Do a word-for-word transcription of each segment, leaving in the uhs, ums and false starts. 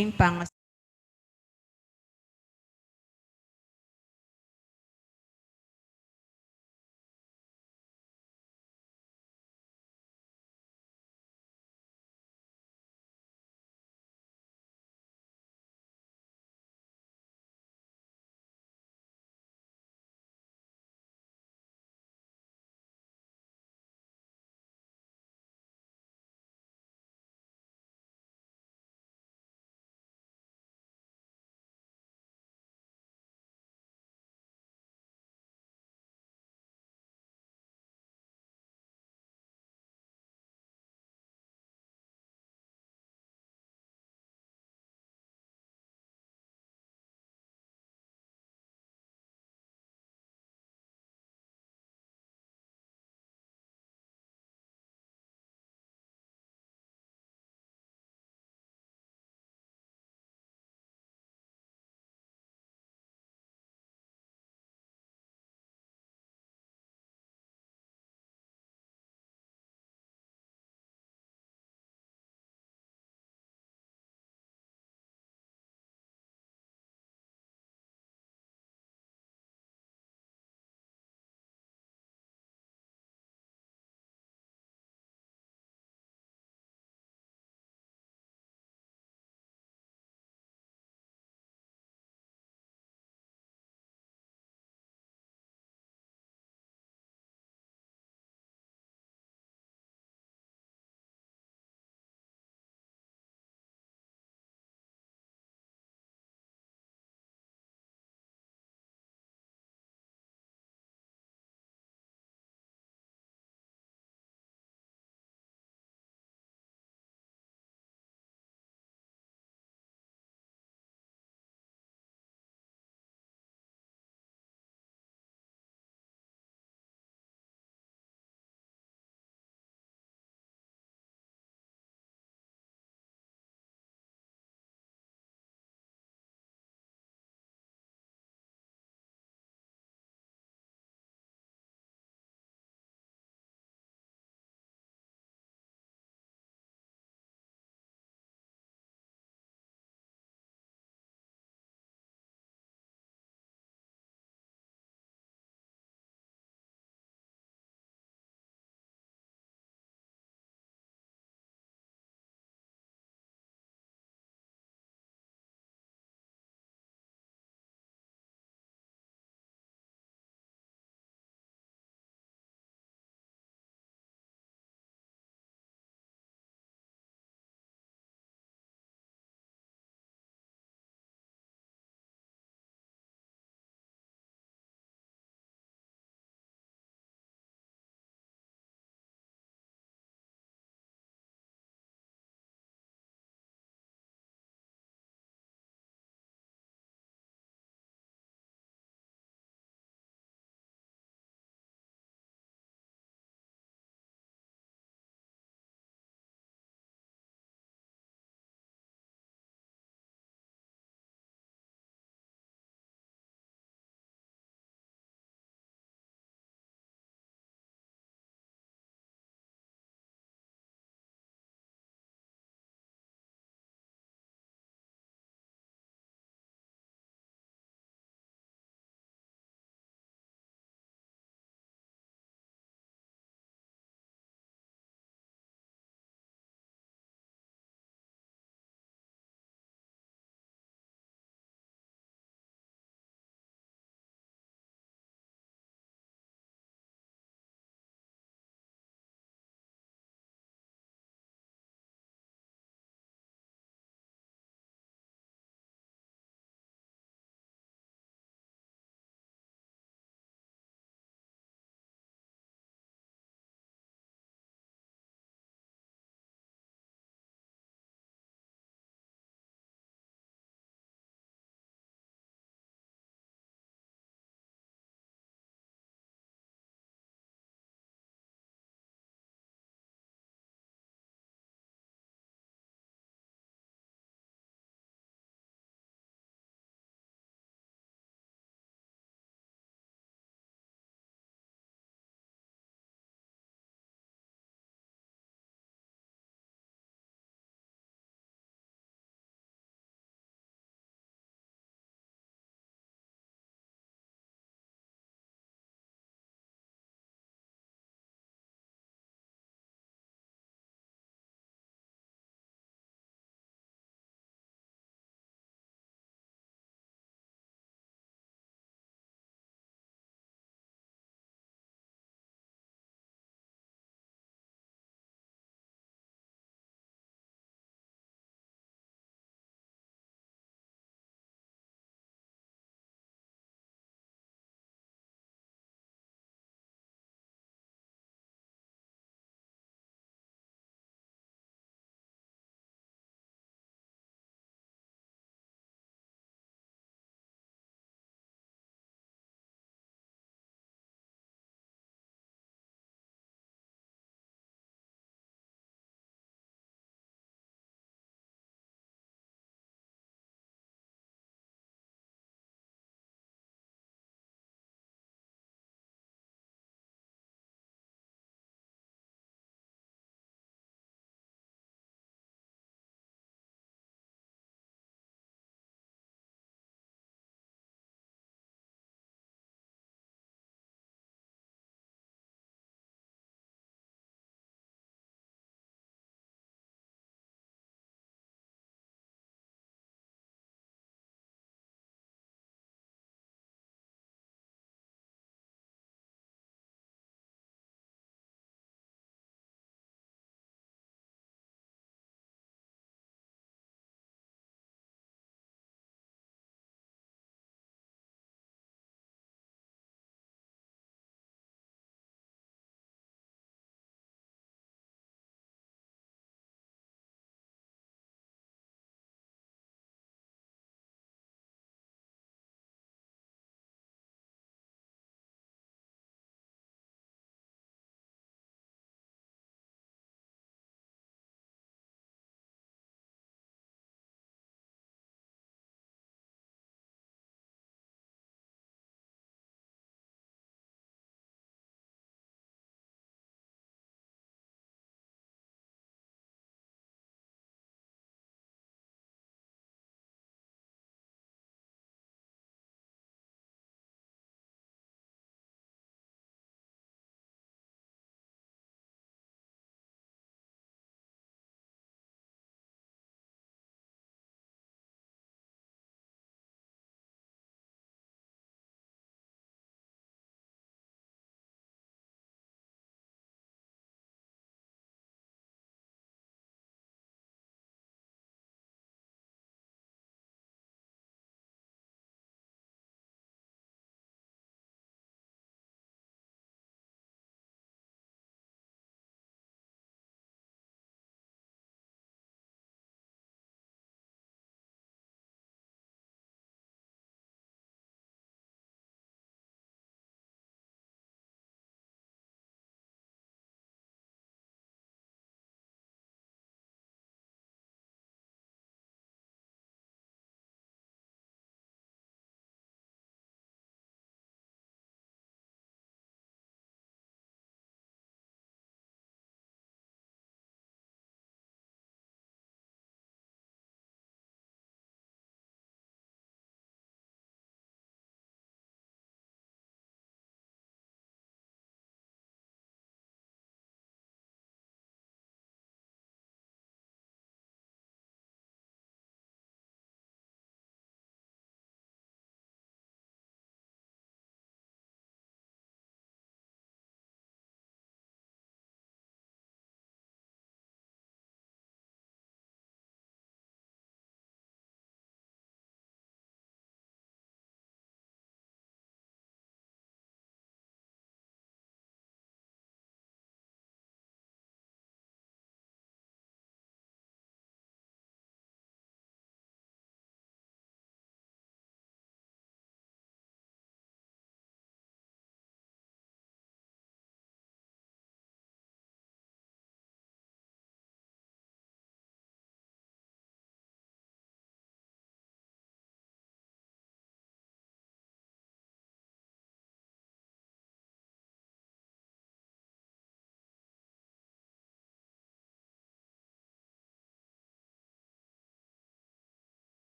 ing pangas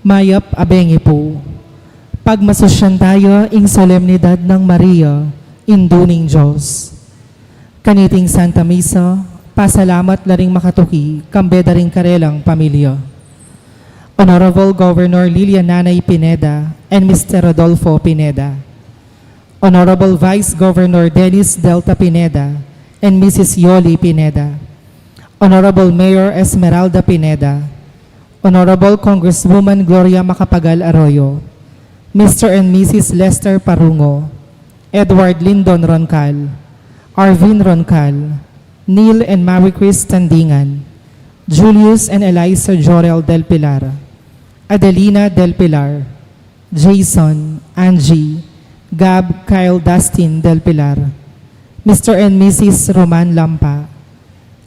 Mayap a bengi pu. Pagmasusyan taya ing solemnidad nang Maria, Indu ning Dios. Kaniting Santa Misa, pasalamat la ring makatuki, kambe da ring karelang pamilya. Honorable Governor Lilia Nanay Pineda and Mister Rodolfo Pineda. Honorable Vice Governor Dennis Delta Pineda and Missus Yoli Pineda. Honorable Mayor Esmeralda Pineda. Honorable Congresswoman Gloria Macapagal Arroyo. Mister and Missus Lester Parungo. Edward Lindon Roncal. Arvin Roncal. Neil and Mary Chris Tandingan. Julius and Eliza Jorel del Pilar. Adelina del Pilar. Jason, Angie, Gab, Kyle, Dustin del Pilar, Mister and Missus Roman Lampa,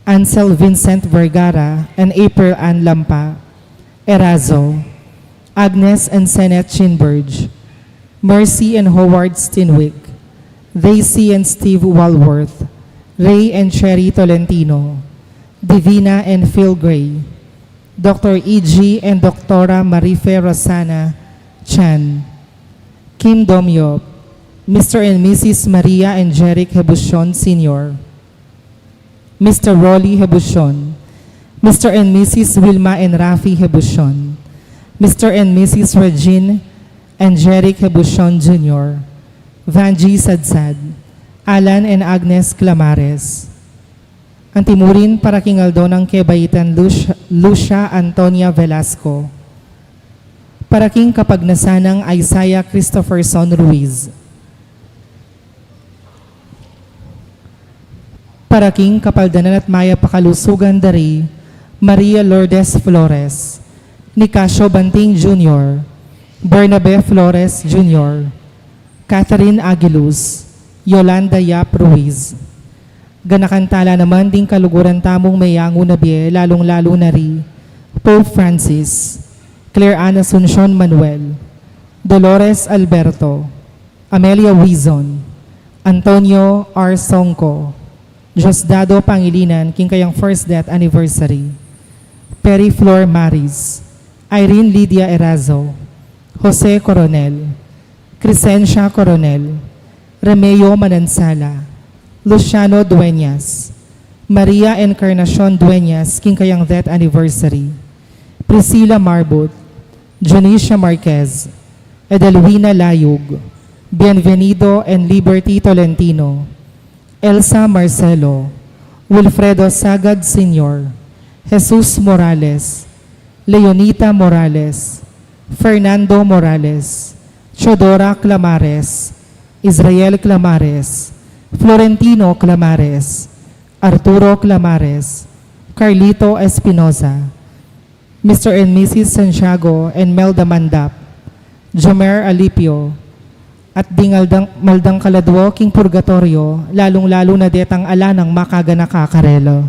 Ansel Vincent Vergara and April Ann Lampa, Erazo, Agnes and Senate Chinburge, Mercy and Howard Stinwick, Daisy and Steve Walworth, Ray and Cherry Tolentino, Divina and Phil Gray, Doctor E G and Doktora Marife Rosana Chan, Kim Domyop, Mister and Missus Maria and Jeric Hebucion Senior, Mister Rolly Hebucion, Mister and Missus Wilma and Rafi Hebucion, Mister and Missus Regine and Jeric Hebucion Junior, Vangie Sadsad, Alan and Agnes Clamares. Antimurin para king aldo nang kebaitan Lucia, Lucia Antonia Velasco. Para king kapagnasan nang Isaiah Christopherson Ruiz. Para king kapaldanan at mayap a kalusugan da ri Maria Lourdes Flores, Nicasio Banting Junior, Bernabe Flores Junior, Catherine Aguiluz, Yolanda Yap Ruiz. Ganakan tala naman ding kaluguran tamung meyangu na bie, lalung-lalu na ri Pope Francis, Claire Ann Asuncion Manuel, Dolores Alberto, Amelia Wizon, Antonio R. Songco, Diosdado Pangilinan, king kayang first death anniversary, Perry Flor Maris, Irene Lydia Erazo, Jose Coronel, Crescencia Coronel, Remeo Manansala, Luciano Dueñas, Maria Encarnacion Dueñas, king kayang death anniversary, Priscilla Marbut, Dionisia Marquez, Edelwina Layug, Bienvenido and Liberty Tolentino, Elsa Marcelo, Wilfredo Sagad Senior, Jesus Morales, Leonita Morales, Fernando Morales, Teodora Clamares, Israel Clamares, Florentino Clamares, Arturo Clamares, Carlito Espinosa, Mister and Missus Santiago and Melda Mandap, Jomer Alipio, at ding aldang, maldang kaladwa king purgatoryo, lalung-lalu na detang ala nang makaganaka karela.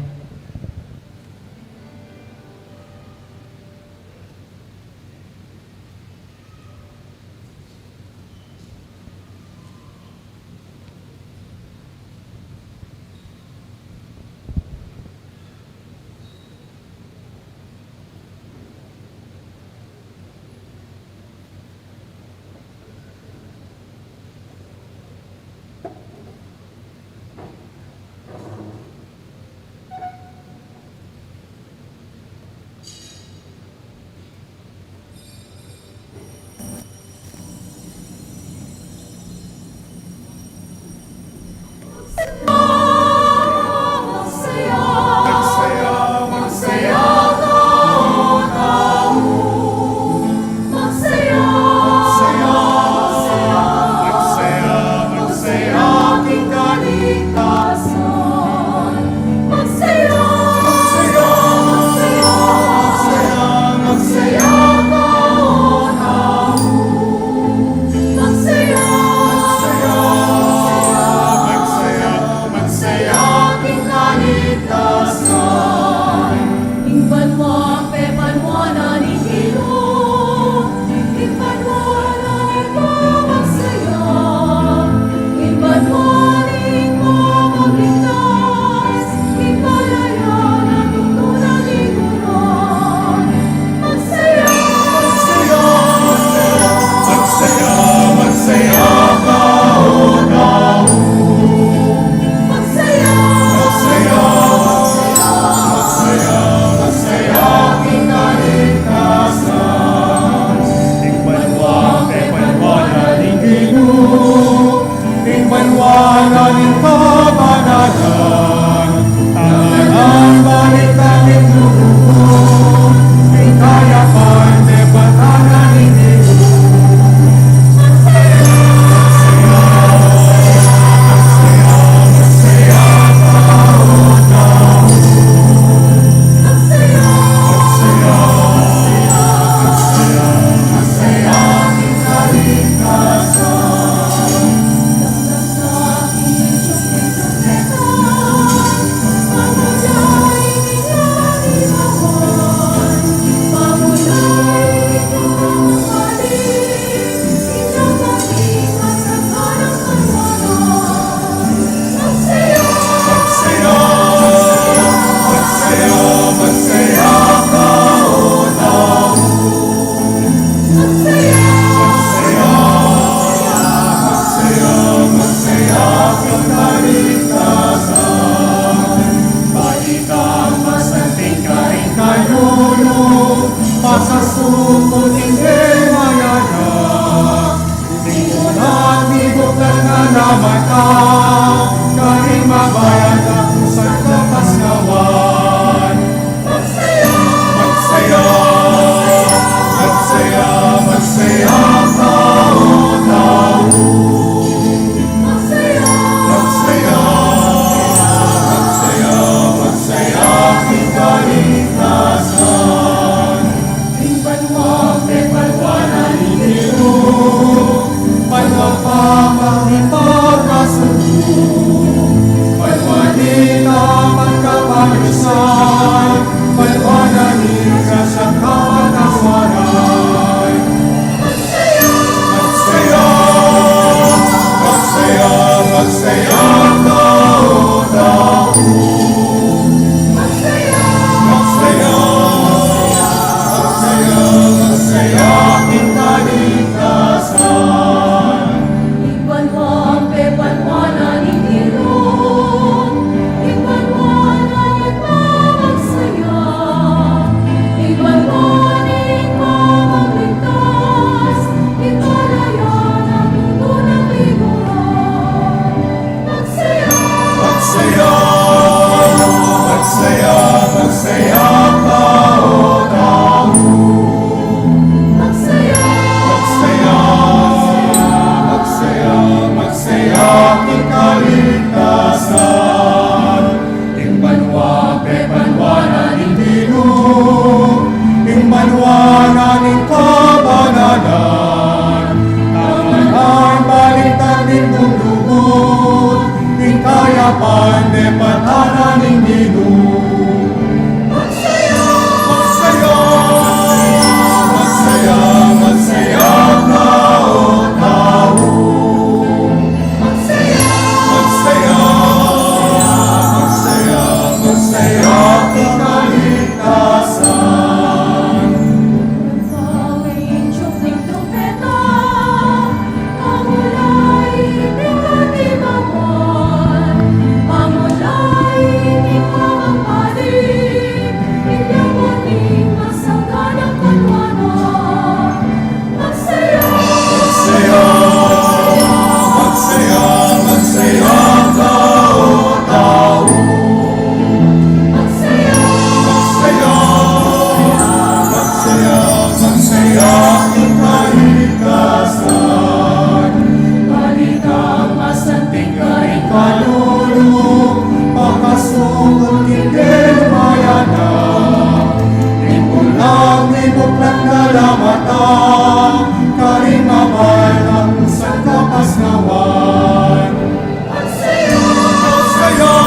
Salamatan karing mabaylan sang kapasnawan. Magsaya, magsaya,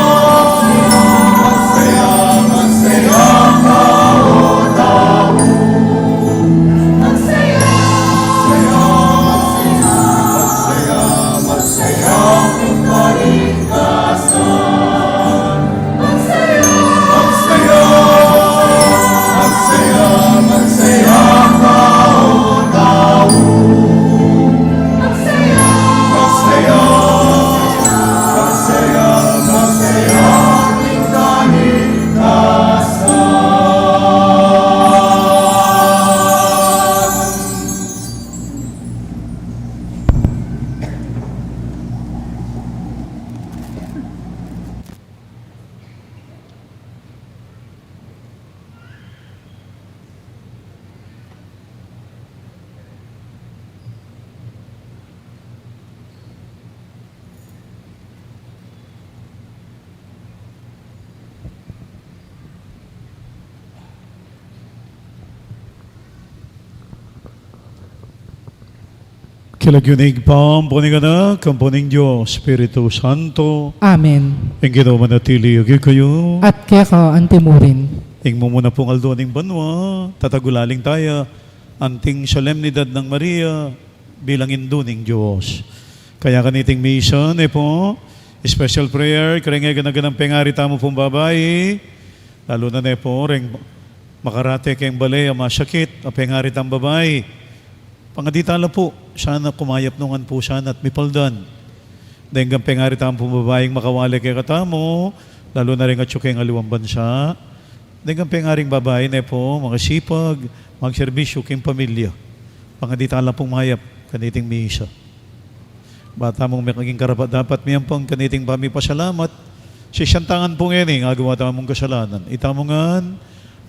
magsaya, magsaya ka, o tau. Magsaya, magsaya, magsaya, magsaya, magsaya, magsaya, magsaya ka, o tau. Magsaya, magsaya, magsaya, magsaya, kaligtasan. King lagyu ning Ibpa, ampon ning Anak, ampon ning Dios Espiritu Santo. Amen. Ing Ginu manatili ya kekayu. At keka antimurin. Ing mumuna pung aldo ning banua, tatagulaling taya anting solemnidad nang Maria bilang Indu ning Dios. Kaya kaniting misa, ne pu, special prayer kareng gana-ganang pengari tamu pung babai, lalu na ne pu reng makarate keng bale a masakit a pengari tang babai. Pangadi tala pu, sana kumayap nung pu sana at mipaldan. Deng pengari tamu pung babaing makawali kekatamu, lalu na reng atyu keng aliwang bansa. Deng pengaring babai ne pu, makasipag magserbisyu king pamilya. Pangadi tala pung mayap kaniting misa. Ba tamung maging karapat-dapat miyampang kaniting pamipasalamat, sisian tala pu ngeni ing agawa tamung kasalanan. Itamu ngan,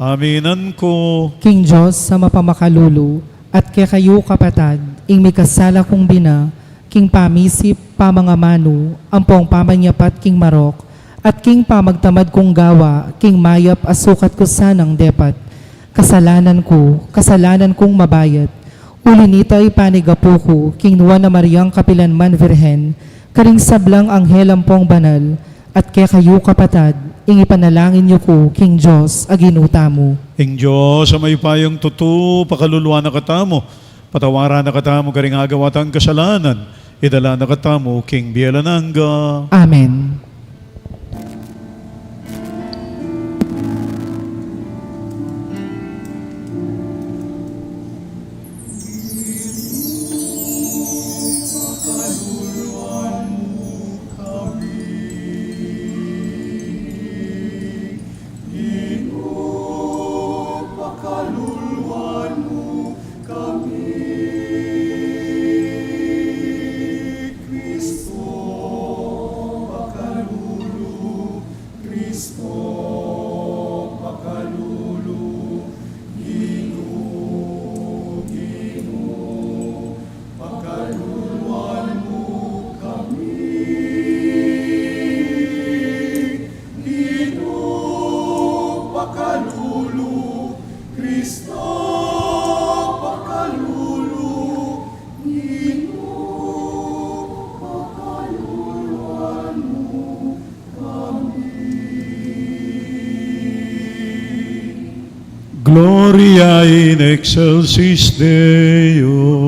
aminan ku. King Dios a mapamakalulu, at kekayu kapatad, ing mikasala kung bina, king pamisip, pamangamanu, ampong pamanyapat king marok, at king pamagtamad kung gawa, king mayap a sukat ku sanang depat. Kasalanan ku, kasalanan kung mabayat. Uli nita ipanigapu ku king Nuan a Mariang kapilanman Virgen, karing sablang anghel ampong banal, at kekayu kapatad, ing ipanalangin yu ku king Dios a Ginu tamu. Ing Dios a mayupayang tutu, pakaluluan na katamu, patawaran na katamu karing agawa tang kasalanan, idala na katamu king bie alang angga. Amen. Ginu, pakaluluan mu kami. Kristo, pakalulu. Kristo, pakalulu. Ginu, Ginu, pakaluluan mu kami. Ginu, pakalulu. Kristo, pakalulu. Ginu, pakaluluan mu kami. Gloria in excelsis Deo.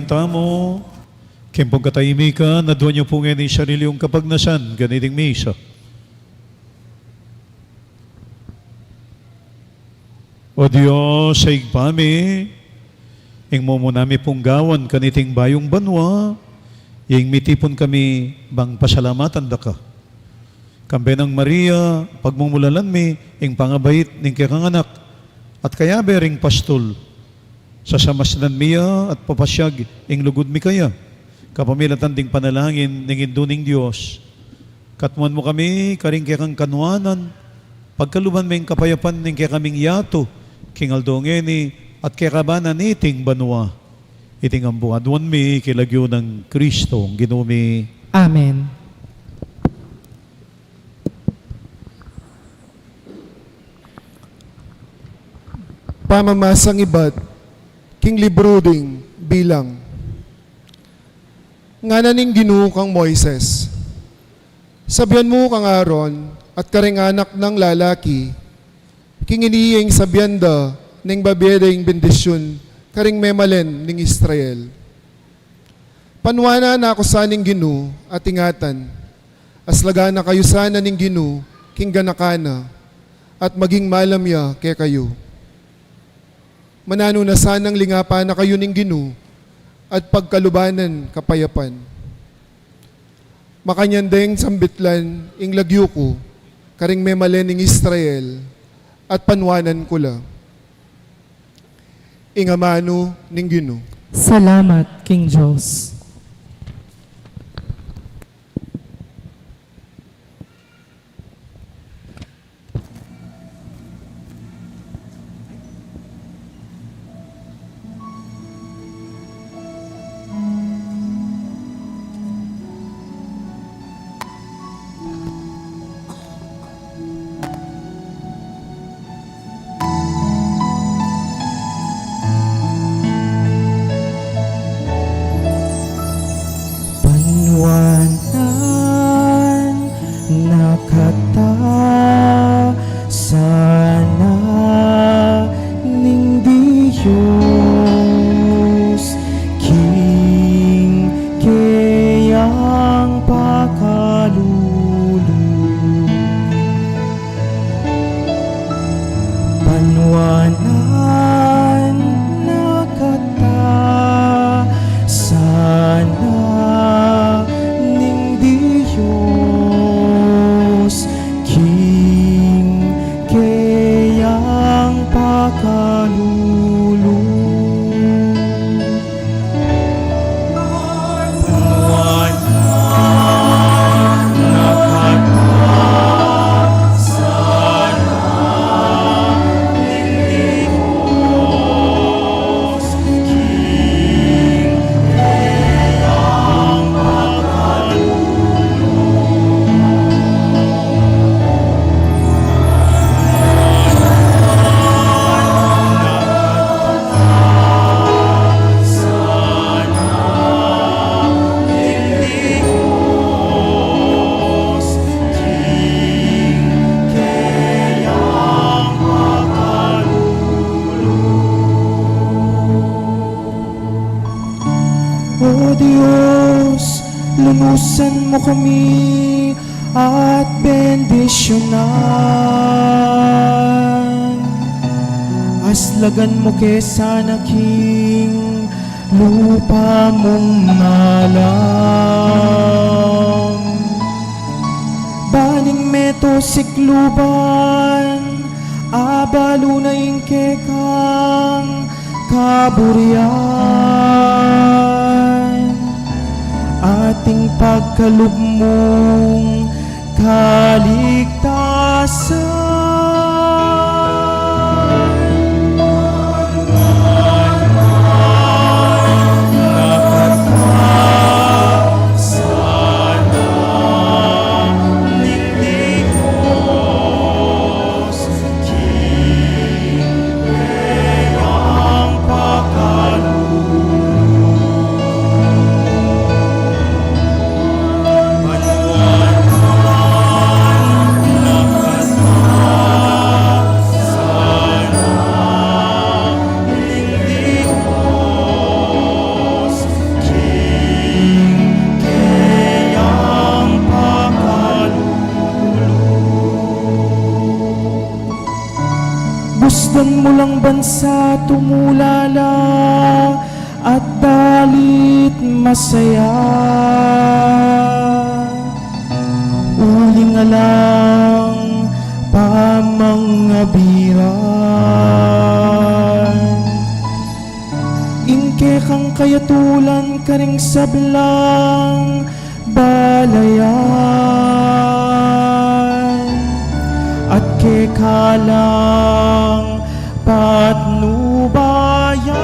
Tamu, king pung katahimikan, aduan yu pu ngeni ing sarili yung kapagnasan kaniting misa. O Dios, Ibpa mi, ing mumuna mi pung gawan kaniting bayung banua, ing mitipun kami bang pasalamatan daka. Kambe nang Maria, pagmumulalan mi ing pangabait ning kekang anak, at kayabe ring pastul, sasamasdan mi ya at papasyag ing lugud mi kaya, kapamilatan ding panalangin ning Indu ning Dios. Katmuan mu kami karing kekang kanuanan, pagkaluban me ing kapayapan ning kekaming yatu king aldo ngeni at kekabanan niting banua. Iti ngan pu aduan mi king lagyu nang Kristong Ginu mi. Amen. Pamamasang ibat king libru ding Bilang. Ngana ning Ginu kang Moises, sabian mu kang Aaron at karing anak nang lalaki, king ini ing sabian da ning babie ding bendisyun karing memalen ning Israel. Panuanan na ku sa ning Ginu at ingatan, aslagan na kayu sana ning Ginu king ganakan na, at maging malam ya kekayu. Mananu na sanang lingapan na kayu ning Ginu at pagkalubanan kapayapan. Makanyan deng sambitlan ing lagyu ku karing memalen ning Israel at panuanan ku la. Ing amanu ning Ginu. Salamat king Dios. Panuanan na kata sana ning Dios king keyang pakalulu. Panuanan na kata sana ning Dios king keyang pakalulu. O Dios, lunusan mu kami at bendisyunan. Aslagan mu ke sana king lupa mung malam. Ban ing meto sikluban, abalu na ing kekang kaburian, at ing pagkalub mung kaligtasan. Mulang bansa tumulala at dalit masaya. Uling alang pamangabiran. Ing kekang kayatulan karing sablang balayan at keka lang patnubayan.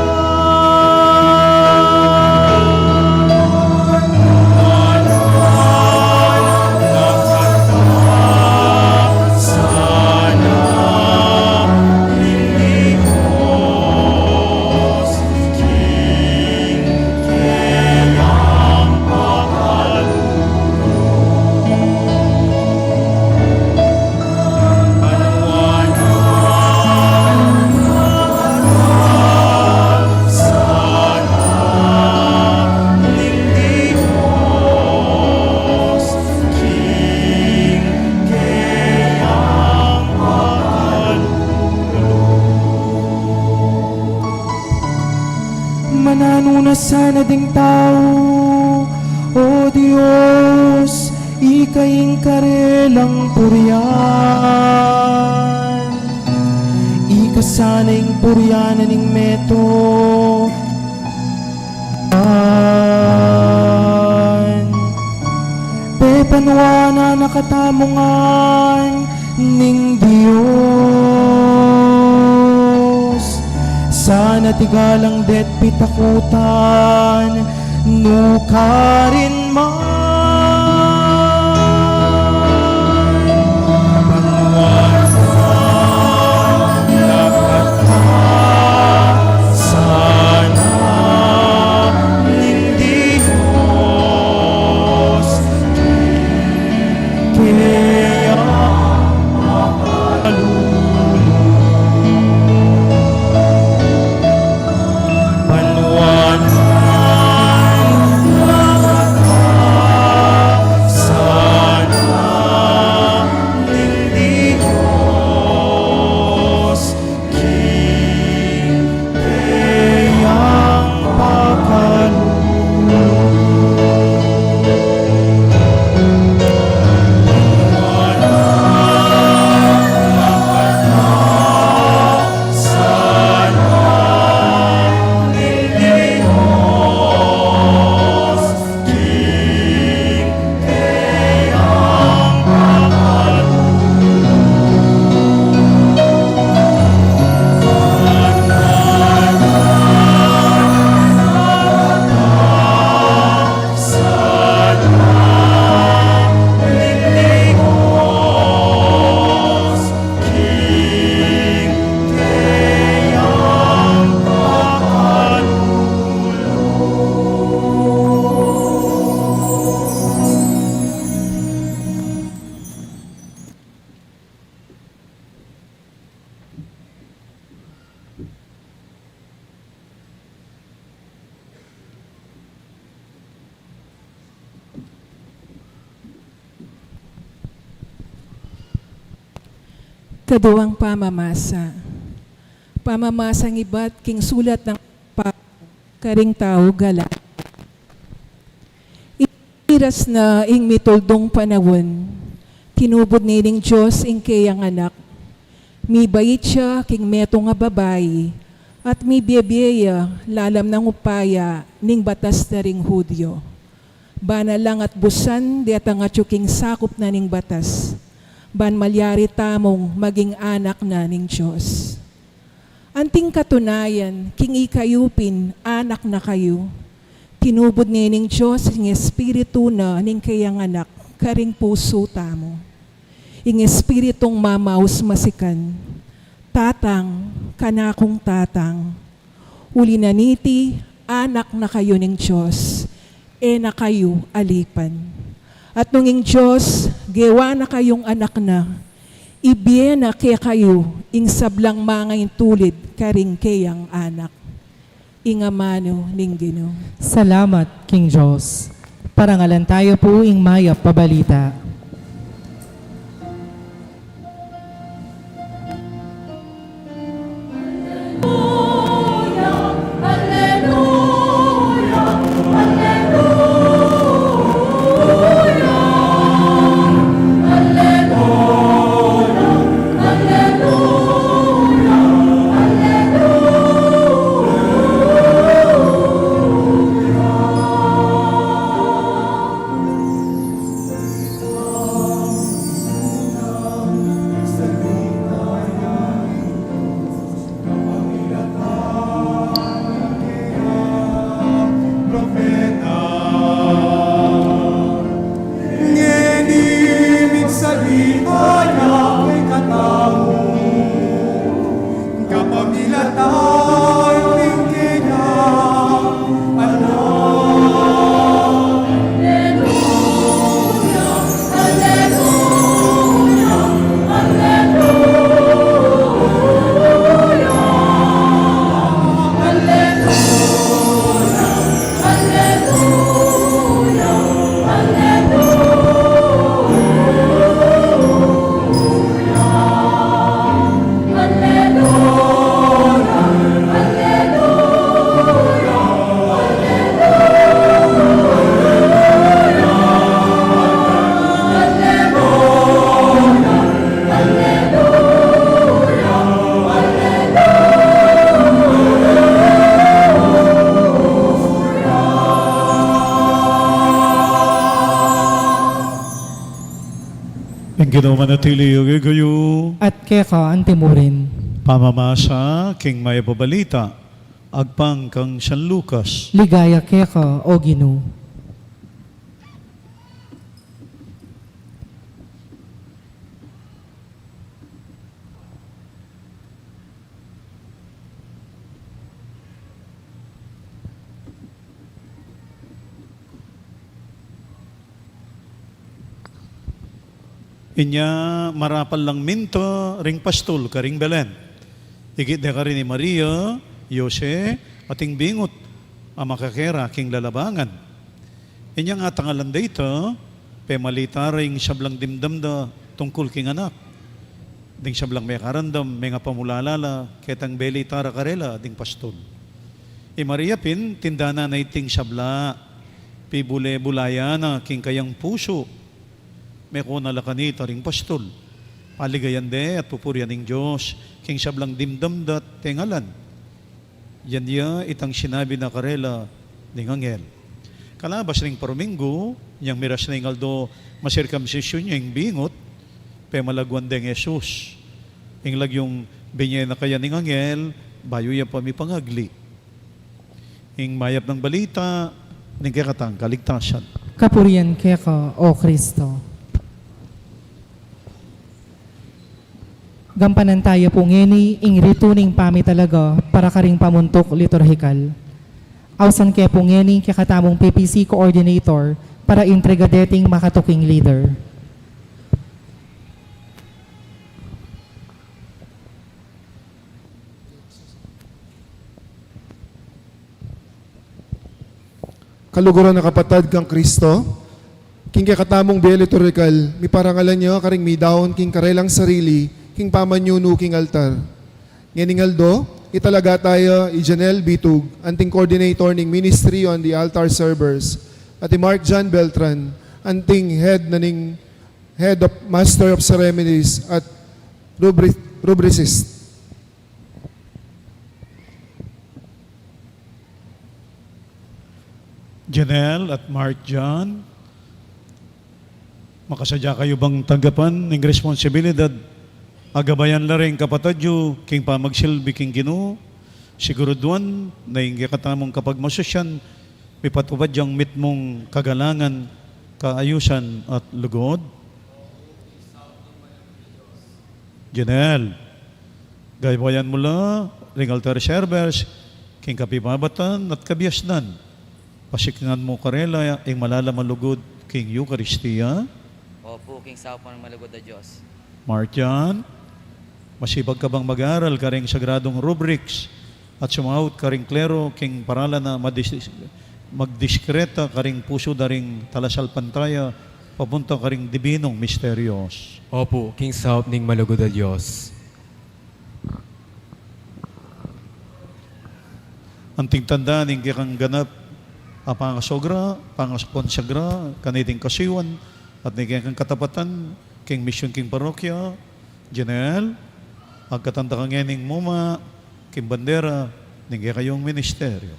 Mananu na sana ding tau, O Dios, ika ing karelang purian. Ika sana ing purian na ning meto. An, pepanuanan na katamu ngan ning Dios. Sana tigalang det pitakutan, nukarin man. Kaduang pamamasa. Pamamasang ibat king sulat nang Pablo karing tau Galacia. Iras na ing mituldung panaun, tinubud ne ning Dios ing keyang Anak. Mibait ya king metung a babai, at mibiebie ya lalam nang upaya ning batas da ring Judio. Bana lang at busan detang atyu king sakup na ning batas, ban malyari tamung maging anak na ning Dios. Anting katunayan, king ikayu pin anak na kayu, tinubud ne ning Dios ing Espiritu na ning keyang Anak karing pusu tamu. Ing Espiritung mamaus masikan, Tatang, kanakung Tatang. Uli na niti, anak na kayu ning Dios, e na kayu alipan. At nung ing Dios gewa na kayung anak na, ibie na kekayu ing sablang mangaintulid karing keyang anak. Ing amanu ning Ginu. Salamat king Dios. Parangalan tayu pu ing mayap a balita. Ing Ginu manatili ya kekayu. At keka antimurin. Pamamasa king mayap a balita agpang kang San Lucas. Ligaya keka, O Ginu. Inya marapal lang minta ring pastul karing Belen. Ikit de karin i Maria, Jose, at ing bingut a makakera king lalabangan. Inyang atangalan da ita, pemalita ra ing sablang dimdam da tungkul king anak. Ding sablang mekarandam, mengapamulala la, ketang belita ra karela ding pastul. I Maria pin, tindanan na iting sabla, pibule-bulayan na king kayang pusu, mekuna la kanita ring pastul. Paligayan de at pupurian ing Dios, king sablang dimdam da't tengalan. Yan ya itang sinabi na karela ning anghel. Kalabas ning paruminggu, inyang miras na ing aldo masirkamsisyun ya ing bingut, pemalaguan deng Jesus. Ing lagyung binye na kaya ning anghel, bayu ya pa mipangagli. Ing mayap nang balita ning kekatang kaligtasan. Kapurian keka, O Kristo. Gampanan taya pu ngeni ing ritu ning pamitalaga para karing pamuntuk liturhikal. Ausan ke pu ngeni ing kekatamung P P C coordinator para intriga deting makatuking leader. Kaluguran a kapatad kang Kristo, king kekatamung bie liturhikal, miparangalan ya karing midaun king karelang sarili king pamanyunu king altar. Ngening aldo, italaga taya i Janelle Bitug, anting coordinator ning Ministry on the Altar Servers, at i Mark John Beltran, anting head na ning Head of Master of Ceremonies at rubri-, rubricist. Janelle at Mark John, makasadya kayu bang tanggapan ing responsibilidad a gabayan la ring kapatad yu king pamagsilbi king Ginu? Siguraduan na ing kekatamung kapagmasusyan mipatupad yang mitmung kagalangan, kaayusan at lugud. Janelle, gabayan mu la ring altar servers king kapibabatan at kabiasnan. Pasikngan mu karela ing malalam a lugud king Eukaristia. Opu, king saup ning malugud a Dios. Mark John, masipag ka bang mag-aral karing sagradung rubrics at sumaut karing klero king paralan a madis-, magdiskreta karing pusu da ring talasalpantaya papunta karing dibinung misterios? Opu, king saup ning malugud a Dios. Anting tanda ning kekang ganap a pangasogra, pangakonsagra kaniting kasuyuan at ning kekang katapatan king misyun king parokya, Janelle, agkatan da ka ngening muma king bandera ning kekayung ministeryo.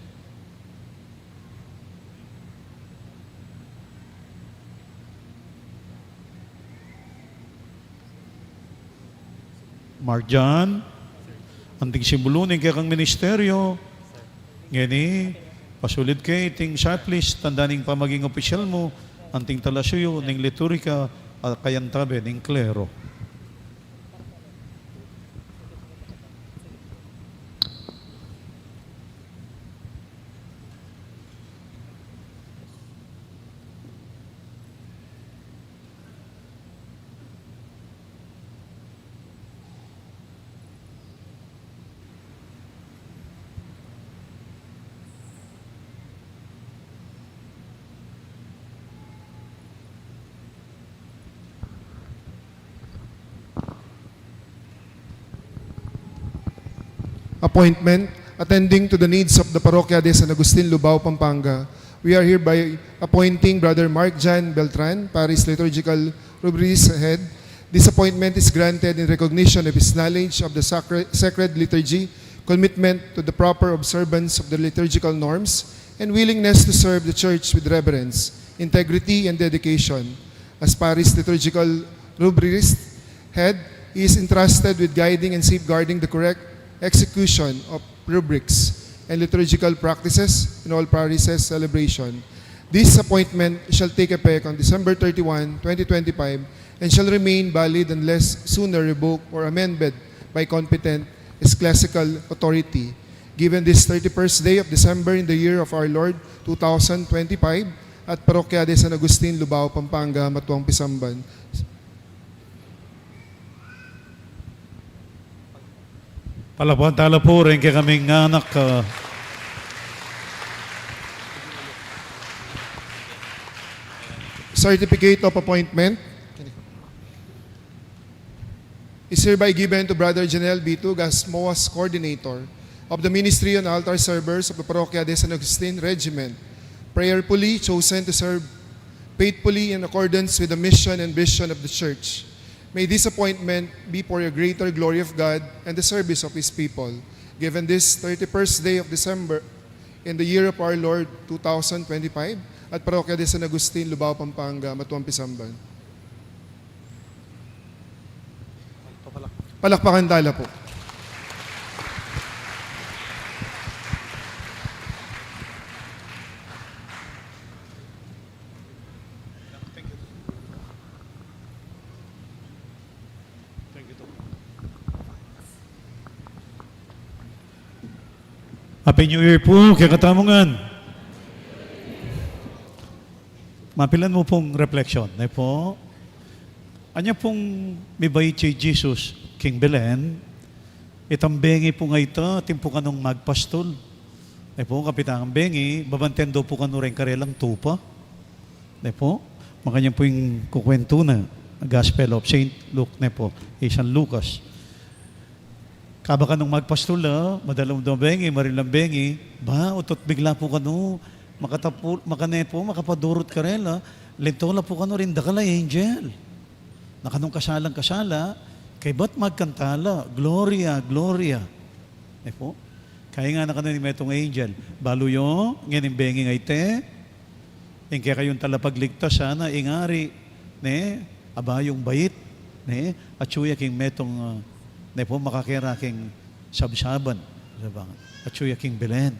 Mark John, anting simbulu ning kekang ministeryo, ngeni, pasulid ke iting checklist, tanda ning pamaging opisyal mu, anting talasuyu ning liturhika a kayantabe ning klero. Appointment, attending to the needs of the Parokya de San Agustin, Lubao, Pampanga. We are hereby appointing Brother Mark John Beltran, Parish Liturgical Rubricist Head. This appointment is granted in recognition of his knowledge of the sacre-, sacred liturgy, commitment to the proper observance of the liturgical norms, and willingness to serve the Church with reverence, integrity, and dedication. As Parish Liturgical rubricist head, he is entrusted with guiding and safeguarding the correct execution of rubrics and liturgical practices in all parishes celebration. This appointment shall take effect on December thirty-one, twenty twenty-five, and shall remain valid unless sooner revoked or amended by competent ecclesiastical authority. Given this thirty-first day of December in the year of our Lord, two thousand twenty-five, at Parokya de San Agustin, Lubao, Pampanga, Matuang Pisamban. Palakpakan tala pu ring kekaming anak, ah. Certificate of appointment is hereby given to Brother Janel Bitug as MOAS coordinator of the Ministry on Altar Servers of the Parokya de San Agustin Regiment, prayerfully chosen to serve faithfully in accordance with the mission and vision of the Church. May this appointment be for the greater glory of God and the service of His people. Given this thirty-first day of December, in the year of our Lord, two thousand twenty-five, at Parokya de San Agustin, Lubao, Pampanga, Matuang Pisamban. Palakpakan tala pu. Happy New Year pu kekatamu ngan. Mapilan mu pung reflection, ne pu? Anya pung mibait ya i Jesus king Belen, itang bengi pung ita, atin pu kanung magpastul. Ne pu, kapita nang bengi, babanten da pu kanu reng karelang tupa. Ne pu, makanyan pu ing kukuwentu na Gospel of Saint Luke, ne pu, i San Lucas. Kaba kanung magpastul la, madalam da bengi, marin lang bengi, ba, utot bigla pu kanu, makatapu-, makane pu, makapadurut karela, linto la pu kanu ring dakal a angel. Na kanung kasalang kasala, kaybat magkanta la, Gloria, Gloria. Ne pu? Kaya ngana kanu ning metung angel, balu yu, ngening bengi a iti, ing kekayung talapagligtas sana, ing Ari, ne, abayung bait, ne, atsu ya king metung, ah, ne pu, makakera king sabsaban, sabsaban, atsu ya king Belen.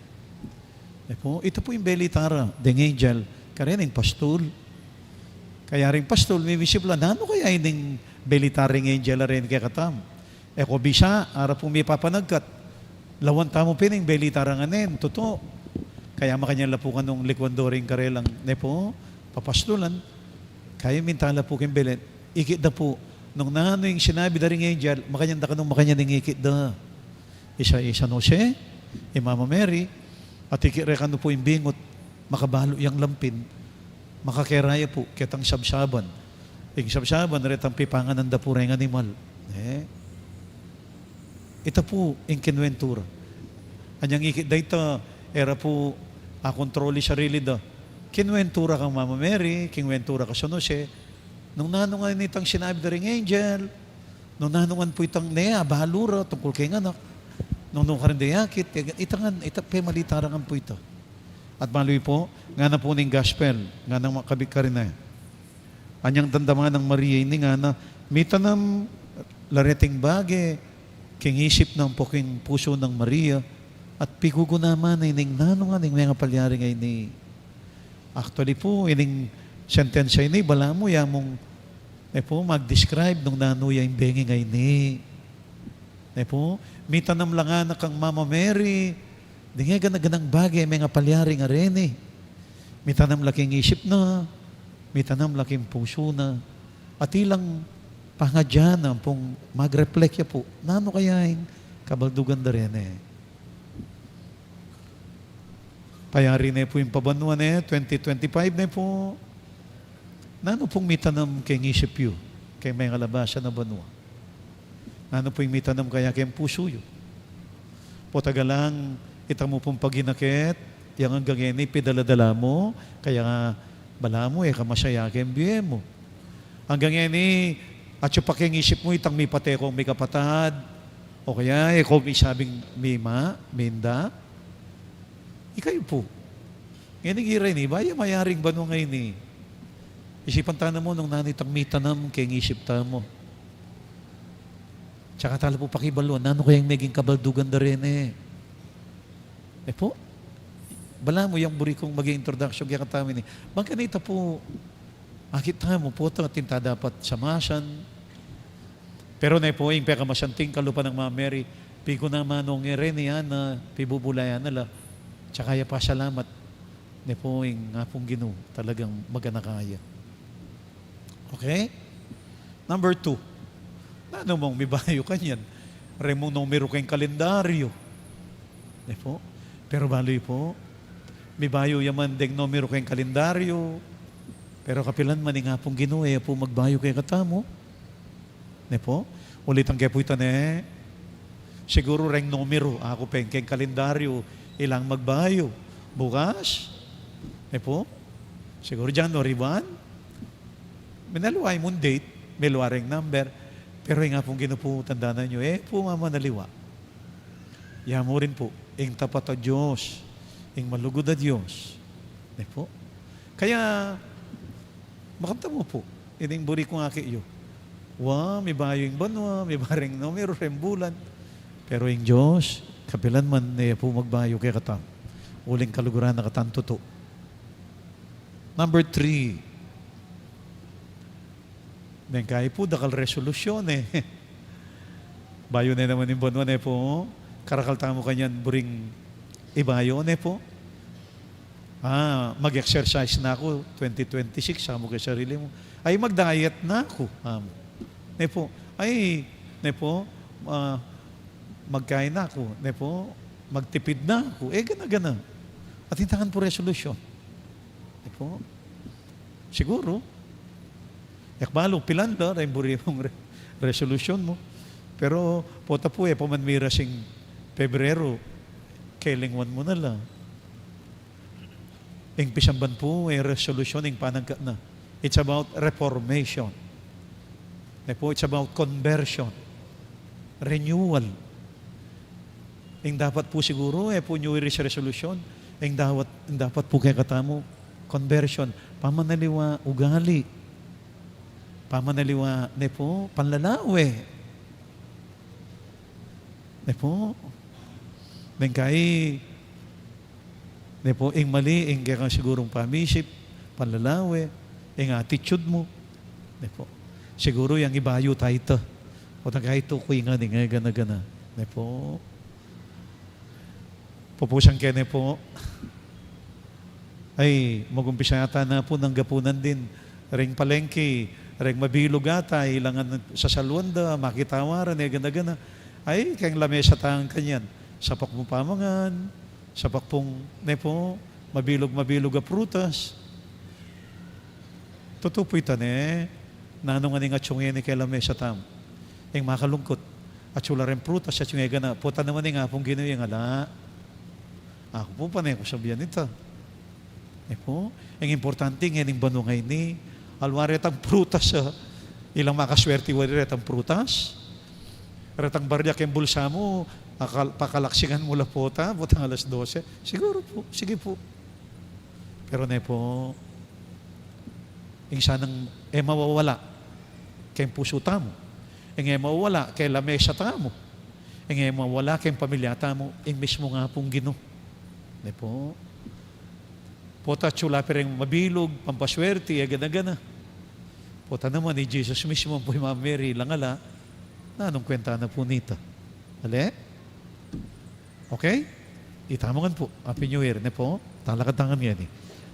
Ne pu, ita pu ing belita ra deng angel kareng pastul. Kaya ring pastul, mimisip la, nanu kaya ining belita ring angel a reni kekatamu? E ko bisa, ara pung mipapanagkat. Lawan tamu pin ing belita ra ngeni, tutu. Kaya makanyan la pu kanung likuan do ring karelang, ne pu, papastulan. Kaya minta la pu king Belen, ikit da pu. Nung nanu ing sinabi da ring angel, makanyan da kanung makanyan ing ikit da. Isa, i San Jose, i Mama Mary, at ikit re kanu pu ing bingut, makabalu yang lampin, makakera ya pu ketang sabsaban. Ing sabsaban, retang pipanganan da pu reng animal. E? Ita pu ing kinuwentu ra. Anyang ikit da ita, e ra pu akontrol i sarili da. Kinuwentu ra kang Mama Mary, kinuwentu ra kang San Jose, nung nanu ngan itang sinabi da ring angel, nung nanu ngan pu itang ne, abalu ra tungkul keng anak. Nung nanu karin da akit, ita ngan, ita pemalita ra ngan pu ita. At balu yu pu, ngana pu ning gospel, ngana makabit karin e. Anyang damdaman nang Maria ini ngana, mitanam la reting bage king isip na ampo king pusu nang Maria, at pigugunaman na ining nanu ngan ing mengapalyari ngeni. Actually pu, ining sentensya ini, balamu ya mung, ne pu, mag-describe nung nanu ya ing bengi ngeni. Ne pu, mitanam la ngana kang Mama Mary ding e gana-ganang bage mengapalyari ngeni. Mitanam la king isip na, mitanam la king pusu na, at ilang pangadya na pung mag-reflect ya pu, nanu kaya ing kabaldugan da reni. Payari ne pu ing pabanua ne, twenty twenty-five ne pu. Nanu pung mitanam keng isip yu, keng mengalabas a banua? Nanu pu ing mitanam kaya keng pusu yu? Potagalang ita mu pung paginakit, yang anggang ngeni pidala-dala mu, kaya nga balamu e ka masaya keng bie mu. Anggang ngeni, atsu pa keng isip mu itang mipate kong mikapatad, o kaya e ko misabing mima, minda. Ikayu pu. Ngeni gira ini, ba ya mayaring banua ngeni? Isipan ta na mu nung nanu itang mitanam keng isip tamu. Tsaka tala pu pakibaluan, nanu kayang meging kabaldugan da reni? E pu, balamu yang buri kung maging introduction kaya katamu ini. Bang kanita pu, akit tamu pu, atin ta dapat samasan. Pero ne pu, ing pekamasanting kalupa nang Mama Mary, piguna manung e reni, ana, pibubulayan na la. Tsaka ya pasalamat. Ne pu, ing Apung Ginu, talagang maganaka ya. Okay? Number two, nanu mung mibayu kanyan? Reng mung numeru keng kalendaryu. Ne pu? Pero balu yu pu, mibayu ya man deng numeru keng kalendaryu. Pero kapilan man ing Apung Ginu, e pu magbayu kekatamu. Ne pu? Ulitan ke pu ita ne. Siguru reng numeru, aku peng keng kalendaryu, ilang magbayu. Bukas? Ne pu? Siguru January one? Minaliwa imung date, meliwa reng number, pero ing Apung Ginu pu, tandanan yu, e pu mamanaliwa. Ya mu rin pu, ing tapat a Dios, ing malugud a Dios. Ne pu? Kaya, makantamu pu, ining buri kung akit yu. Wa, mibayu ing banua, miba reng numeru, reng bulan. Pero ing Dios, kapilan man, e pu magbayu kekatamu. Uling kaluguran na katamu tutu. Number three. Mengkai pu, dakal resolusyon e. Bayu ne naman ing banua, ne pu. Karakal tamu kanyan buring ibayu, ne pu. Ah, mag-exercise na ku twenty twenty-six, amu ke sarili mu. Ay, mag-diet na ku, amu. Ne pu. Ay, ne pu, ah, magkain na ku, ne pu. Magtipid na ku. E gana-gana. Atin ta ngan pu resolusyon. Ne pu? Siguru. E ku balu pilan da reng buri mung re-, resolusyon mu. Pero pota pu, e pa man miras ing Pebrero, kelingwan mu na la. Ing pisamban pu, e resolusyon, ing panagkat na. It's about reformation. Ne pu, it's about conversion, renewal. Ing dapat pu siguru, e pu New Year's resolution, ing dapat, ing dapat pu kekatamu, conversion, pamanaliwa ugali, pamanaliwa, ne pu, panlalawe. Ne pu, mengkai, ne pu, ing mali, ing kekang sigurung pamisip, panlalawe, ing attitude mu. Ne pu. Siguru yang ibayu ta ita. O ta kaitu ku ing ngan, ing gana-gana. Ne pu. Pupusan ke ne pu. Ay, mag-umpisa yata na pu nang gapunan din. Reng palengke, reng mabilug ata, ilangan sasaluan da, makitawaran, e gana-gana. Ay, keng lamesa tang kanyan. Sapak mu pamangan, sapak pung, ne pu, mabilug-mabilug a prutas. Tutu pu ita ne, nanu ngan ing atsu ngeni keng lamesa tamu? Ing makalungkut, atsu la reng prutas, atsu ngeni gana, pota naman ing Apung Ginu ing ala. Aku pu pane ku sabian ita. E pu, ing importante ngening banua ngeni, alwa retang prutas, ah, ilang makaswerte wari retang prutas. Retang barya keng bulsa mu, akal-, pakalaksingan mu la pota, potang alas dose. Siguru pu, sige pu. Pero ne pu, ing sanang e mawawala keng pusu tamu, ing e mawawala keng lamesa tamu, ing e mawawala keng pamilya tamu, ing mismung Apung Ginu. Ne pu. Pota atsu la pe reng mabilug, pampaswerte, e gana-gana. Pota naman i Jesus mismu ampo i Mama Mary, ilang ala, nanung kwenta na pu nita? Ale? Okay? Itamu ngan pu. Happy New Year, ne pu? Talakad ta ngan ngeni.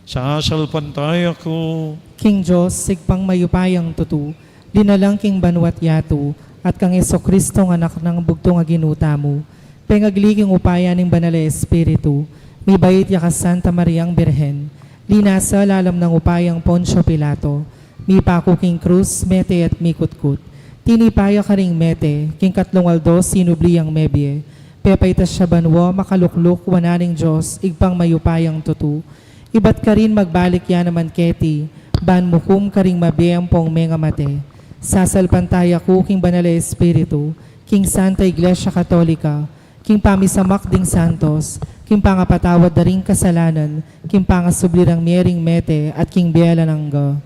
Sasalpantaya ku king Dios, Ibpang mayupayang tutu, linalang king banua't yatu, at kang Jesucristong Anak nang bugtung a Ginu tamu, pengagli king upaya ning Banal a Espiritu, mibait ya kang Santa Mariang Birhen, linasa lalam nang upayang Poncio Pilato, mipaku king krus, mete at mikutkut. Tinipa ya karing mete, king katlung aldo sinubli yang mebie, pepaitas ya banua, makalukluk wanan ning Dios, Ibpang mayupayang tutu. Ibat karin magbalik ya naman keti, ban mukum karing mabie ampong mengamate. Sasalpantaya ku king Banal a Espiritu, king Santa Iglesia Katolika, king pamisamak ding santos, king pangapatawad da ring kasalanan, king pangasubli rang mie ring mete, at king bie alang angga.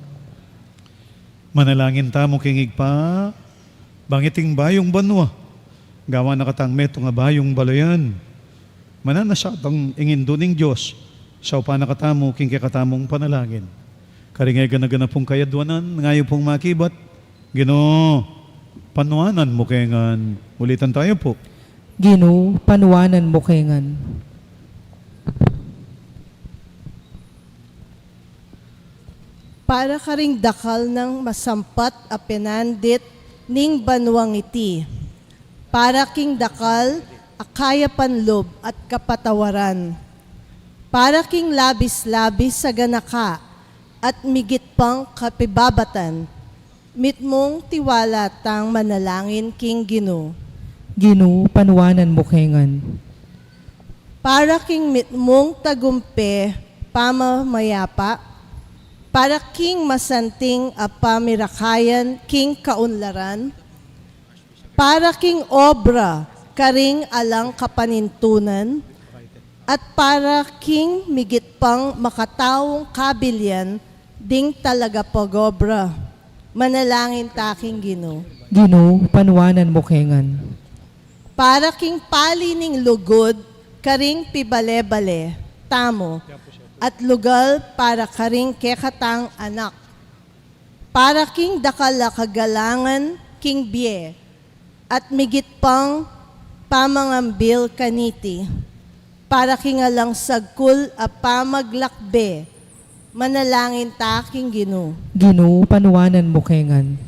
Manalangin tamu king Ibpa, bang iting bayung banua, gawan na katang metung a bayung balayan. Mananasa tang ing Indu ning Dios, saupan na katamu king kekatamung panalangin. Karing e gana-gana pung kayadwanan, ngeni pung makibat, Ginu, panuanan mu kengan. Ulitan tayu pu. Ginu, panuanan mu kengan. Para karing dakal nang masampat a penandit ning banuang iti, para king dakal a kayapan lub at kapatawaran, para king labis-labis a ganaka at migit pang kapibabatan, mitmung tiwala tang manalangin king Ginu. Ginu, panuanan mu kengan. Para king mitmung tagumpe pamamayapa, para king masanting a pamirakayan king kaunlaran, para king obra karing alang kapanintunan, at para king migit pang makataung kabilian ding talagapag-obra. Manalangin ta king Ginu. Ginu, panuanan mu kengan. Para king pali ning lugud karing pibale-bale tamu, at lugal para karing kekatang anak, para king dakal a kagalangan king bie, at migit pang pamangambil kaniti, para king alang sagkul a pamaglakbe. Manalangin ta king Ginu. Ginu, panuanan mu kengan.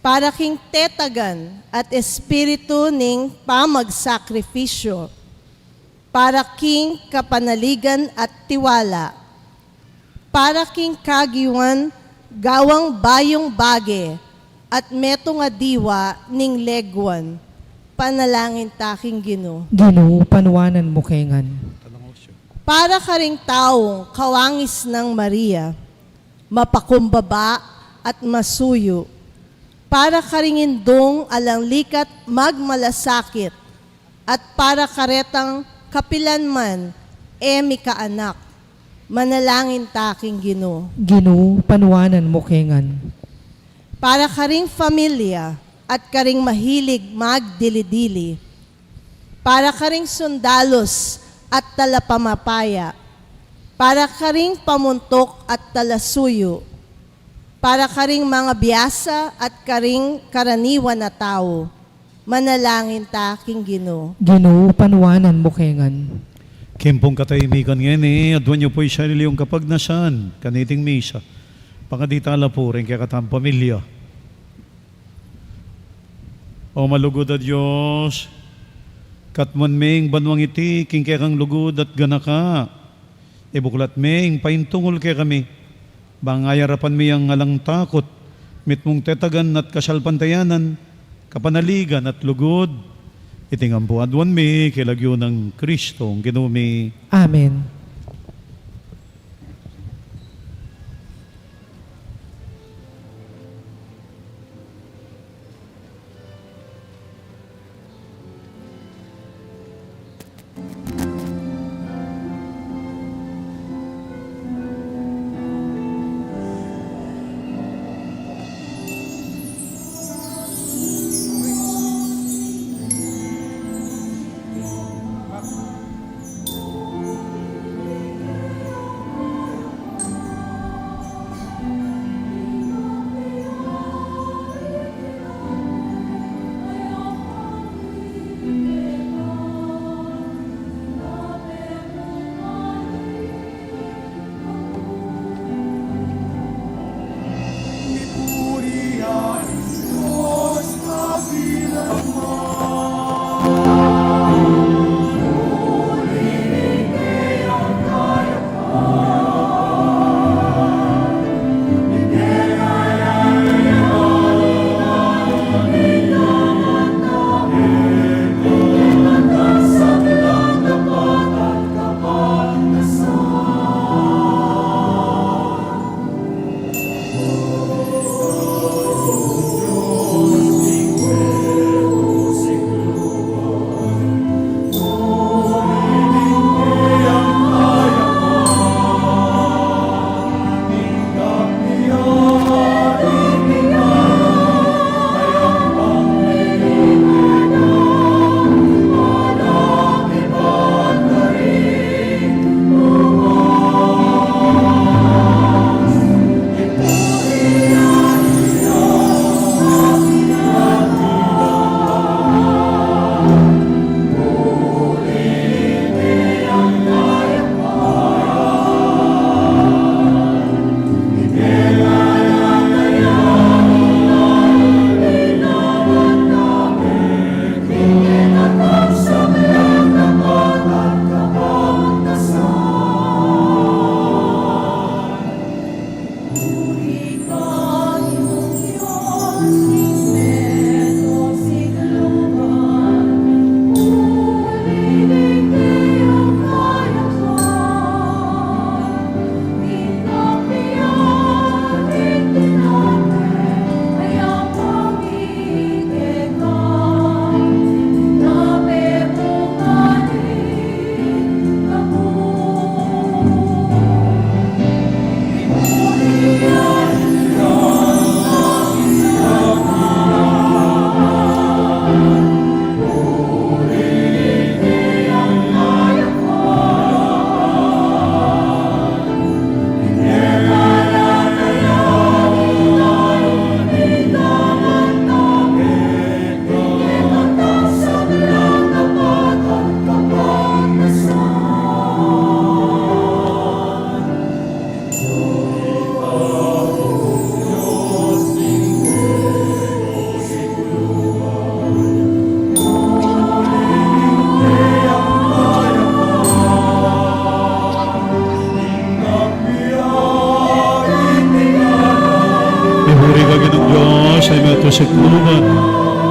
Para king tetagan at espiritu ning pamagsakripisyu, para king kapanaligan at tiwala, para king kagiwan gawang bayung bage at metung a diwa ning leguan. Panalangin ta king Ginu. Ginu, panuanan mu kengan. Para karing taung kawangis nang Maria, mapakumbaba at masuyu, para karing indung alang likat magmalasakit, at para karetang kapilan man e mikaanak. Manalangin ta king Ginu. Ginu, panuanan mu kengan. Para karing familia at karing mahilig magdili-dili, para karing sundalus at talapamapaya, para karing pamuntuk at talasuyu, para karing mangabiasa at karing karaniwan a tau. Manalangin ta king Ginu. Ginu, panuanan mu kengan. King pung katahimikan ngeni, aduan yu pu ing sarili yung kapagnasan kaniting misa. Pangadi tala pu ring kekatang pamilya. O malugud a Dios, katmuan me ing banuang iti king kekang lugud at ganaka. Ibuklat me ing paintungul kekami, bang ayarapan mi yang alang takut, mitmung tetagan at kasalpantayanan, kapanaligan at lugud. Iti ngan pu aduan mi king lagyu nang Kristong Ginu mi. Amen.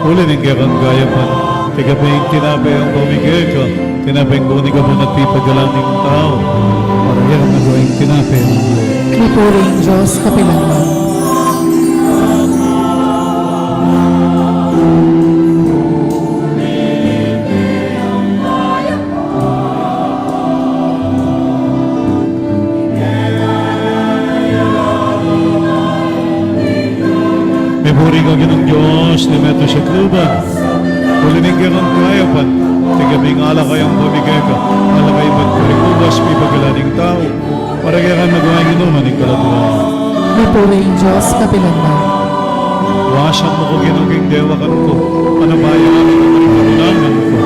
Uli ning kekang kayapan, ika pin ing tinape a pamigay ka, tinape a buni ka pin at pipagalan ning tau. Para kekami ing tinape ning bie. Mipuri ing Dios kapilanman. Mipuri ka Ginung Dios, ning metung sikluban. Uli ning kekang kayapan, ika pin ing alak a pamigay ka, alak a pamigay ka, pipagalan ning tau. Para kekami ing inuman ning kaladua. Mipuri ing Dios kapilanman. Wasan mu ku Ginu king dewakan ku, at abayan mu ku king karulangan ku.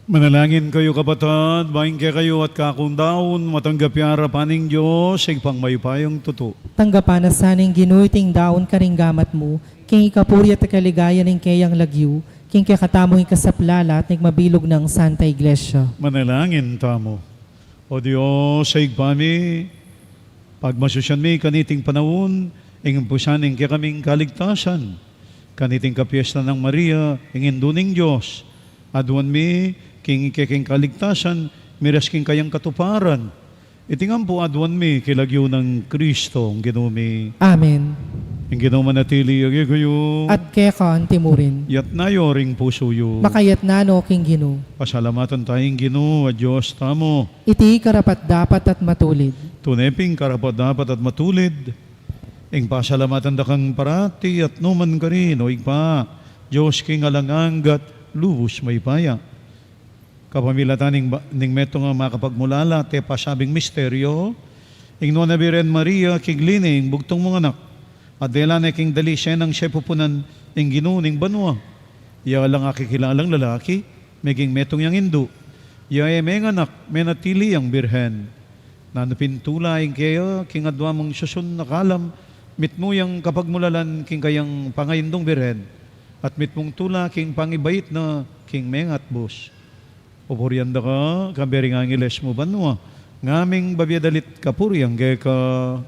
Manalangin kayu, kapatad, ban kekayu at kakung daun matanggap ya ing arapan ning Dios, Ibpang mayupayang tutu. Tanggapan na sa ning Ginu iting daun karing gamat mu, king ikapuri at ikaligaya ning keyang lagyu, king kekatamung ikasaplala at ning mabilug nang Santa Iglesia. Manalangin tamu. O Dios a Ibpa mi, pagmasusyan mi kaniting panaun ing impusan ning kekaming kaligtasan. Kaniting kapiestan nang Maria, ing Indu ning Dios, aduan mi king ing kekaming kaligtasan, miras king kayang katuparan. Iti ngan pu aduan mi king lagyu nang Kristong Ginu mi. Amen. Ing Ginu manatili ya kekayu. At keka antimurin. Yatna yu ring pusu yu. Makayatna no king Ginu. Pasalamatan taya ing Ginu a Dios tamu. Iti karapat-dapat at matulid. Tune pin karapat-dapat at matulid ing pasalamatan da kang parati at nukarin man, O Ibpa, Dios king alang angga at lubus mayupaya. Kapamilatan ning ba-, ning metung a makapagmulala at pasabing misteryo, ing Nuan a Birhen Maria, kiglini ing bugtung mung anak, at dela ne king dalise nang siya pupunan ing Ginu ning banua. Ya alang akikilalang lalaki, meging metung yang indu. Ya e menganak, menatili yang birhen. Nanu pin tula ing keya king adua mung susun a kalam, mitmu yang kapagmulalan king kayang pangaindung birhen, at mitmung tula king pangibait na king mengatbus. Pupurian da ka, kayabe ring angeles mu banua, ngaming babie dalit kapurian keka.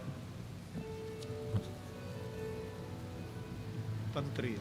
Pantry.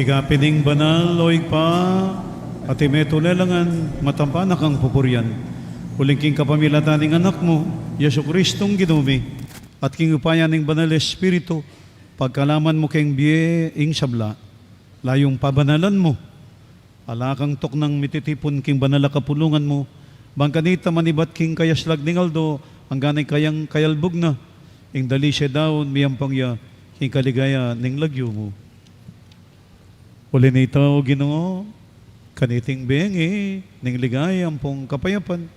Gapi ning banal, o Ibpa, at iti metung lelangan, matampa na kang pupurian. Uling king kapamilatan ning Anak mu, Jesucristong Ginu mi, at king upaya ning Banal Espiritu, pagkalaman mu keng bie ing sabla, layung pabanalan mu. Ala kang tuknang mititipun king banal a kapulungan mu, bang kanita manibat king kayaslag ning aldo, anggang king kayang kayalbug na, ing dalise daun miyampang ya king kaligaya ning lagyu mu. Uli nita, o Ginu, kaniting bengi ning ligaya ampong kapayapan,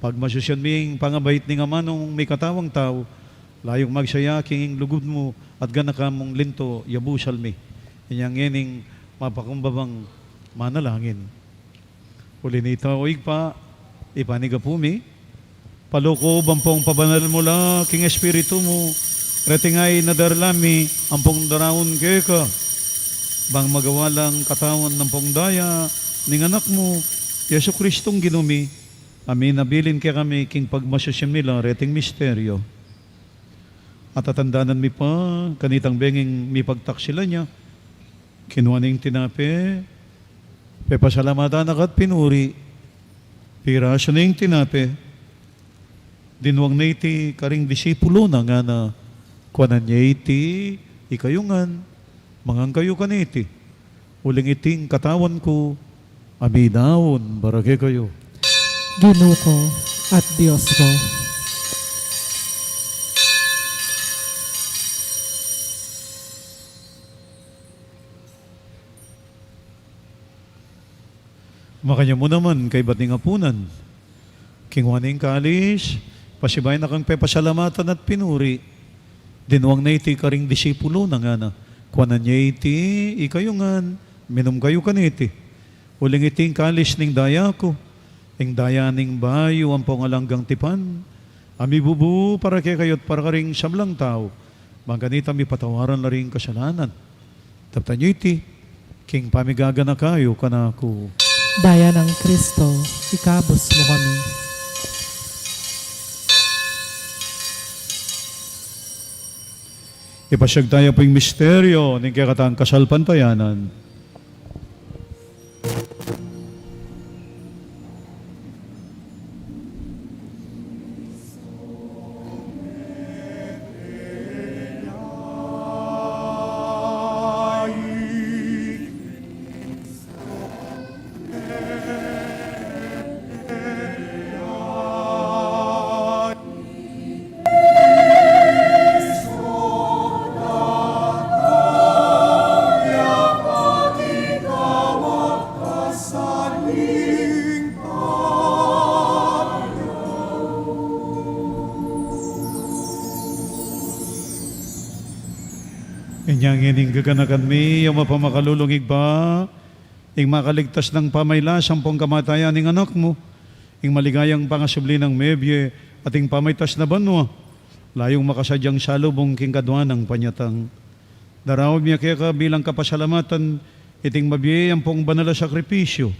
pagmasusian mi ing pangabait ning amanung mikatawang tau, layung magsaya king lugud mu at ganaka mung linto ya busal mi. Inya ngening mapakumbabang manalangin. Uli nita, o Ibpa, ipanigapu mi, paluku ampong pabanal mu la king Espiritu mu reti ngan a darla mi ampong daraun keka, bang magawa lang katawan ampong daya ning Anak mu, Jesucristong Ginu mi, a minabilin kekami king pagmasusian mi la reting misteryo. At tatandanan mi pa, kanitang benging mipagtaksilan ya, kinua ne ing tinape, pepasalamatan na ka at pinuri, pirasu ne ing tinape, dinwang ne iti karing disipulu na, ngana, kuanan ye iti ikayu ngan, mangan kayu kaniti, uling iti ing katawan ku, a midaun para kekayu. Ginu ku at Dios ku. Makanyan mu naman, kaybat ning apunan, kinua ne ing kalis, pasibayu na kang pepasalamatan at pinuri, dinwang ne iti karing disipulu na, ngana, kuanan ye iti ikayu ngan, minum kayu kaniti, uling iti ing kalis ning daya ku, ing daya ning bayu ampong alang anggang tipan, a mibubu para kekayu at para karing sablang tau, bang kanita mipatawaran la ring kasalanan. Daptan yu iti king pamigaganaka yu kanaku. Daya nang Kristo, ikabus mu kami. Ipasiag taya pu ing misteryo ning kekatang kasalpantayanan. Inya ngening gaganakan mi, o mapamakalulung Ibpa, ing makaligtas nang pamailas ampong kamatayan ning Anak mu, ing maligayang pangasubli nang mebie, at ing pamaitas na banua, layung makasadyang salubung king kadua nang panyatang. Daraun mi keka bilang kapasalamatan iting mabie ampong banal a sakripisyu.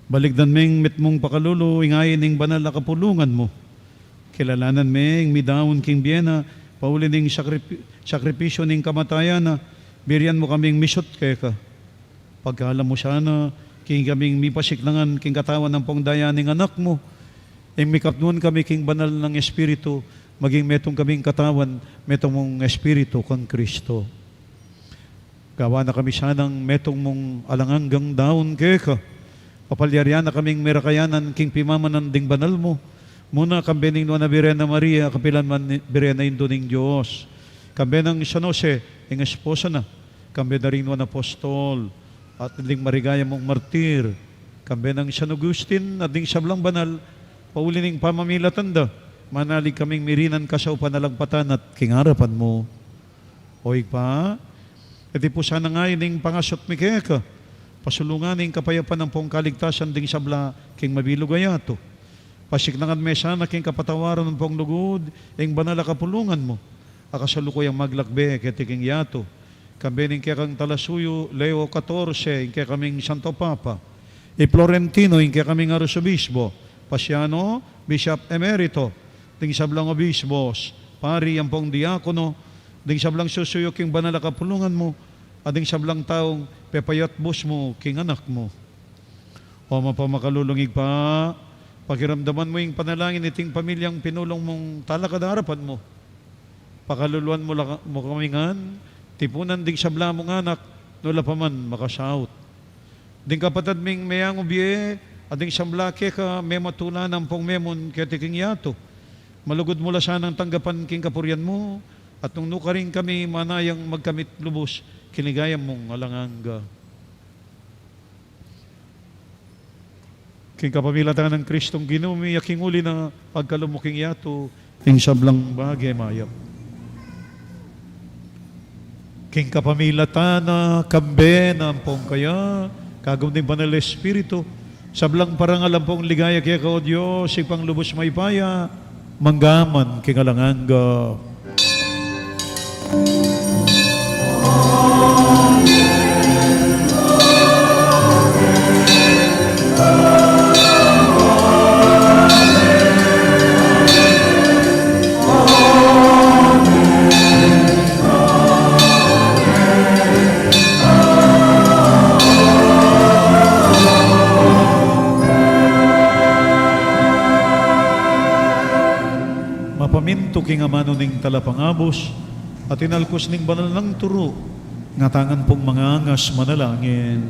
Balikdan meng mitmung pakalulu ing ain ning banal a kapulungan mu. Kilalanan meng midaun king bie na, pauli ning sakripi-, sakripisyu ning kamatayan na, birian mu kaming misut keka. Pagkalam mu sana, king kaming mipasiklangan king katawan ampong daya ning Anak mu, ing mikapnuan kami king banal nang Espiritu, maging metung kaming katawan, metung mung Espiritu kang Kristo. Gawan na kami sanang metung mung alang anggang daun keka. Papalyarian na kaming merakayanan king pimamanan ding banal mu. Muna kambe ning Nuan a Birhen a Maria, kapilan man ni-, Birhen a Indu ning Dios. Kambe nang San Jose, ing esposo na. Kambe na ring nuan a apostol, at ding marigaya mung martir, kambe nang San Agustin, at ding sablang banal, pauli ning pamamilatan da, manalig kaming mirinan kasaupan alang patnat king arapan mu. O Ibpa, iti pu sana ing ain ning pangasut mi keka, pasulungan ing kapayapan ampong kaligtasan ding sabla king mabilug a yatu. Pasiklangan me sana king kapatawaran ampong lugud ing banal a kapulungan mu, a kasalukuyang maglakbe keti king yatu. Kambe ning kekang talasuyu, Leo katorse, ing kekaming Santo Papa, i Florentino, ing kekaming Arsobispo, Pasiano, Bishop Emerito, ding sablang obispos, pari ampong diakono, ding sablang susuyu king banal a kapulungan mu, at ding sablang taung pepayatbus mu king Anak mu. O mapamakalulung Ibpa, pakiramdaman mu ing panalangin niting pamilyang pinulung mung talakad arapan mu. Pakaluluan mu la, mu kami ngan tipunan ding sabla mung anak, nula pa man makasaut. Ding kapatad ming meyangu bie, at ding sabla keka mematula na ampong memun keti king yatu. Malugud mu la sanang tanggapan king kapurian mu, at nung nukarin kami manayang magkamit lubus king ligaya mung alang angga. King kapamilatan nang Kristong Ginu mi, a king uli na pagkalub mu king yatu, ing sablang bage mayap. King kapamilatan na, kambe na ampong kaya, kagum ning Banal Espiritu, sablang parangal ampong ligaya keka, o Dios, Ibpang lubus mayupaya, mangga man king alang angga. Mapamintu king amanu ning talapangabus, at inalkus ning banal nang turu, ngatamu pung mangangas manalangin.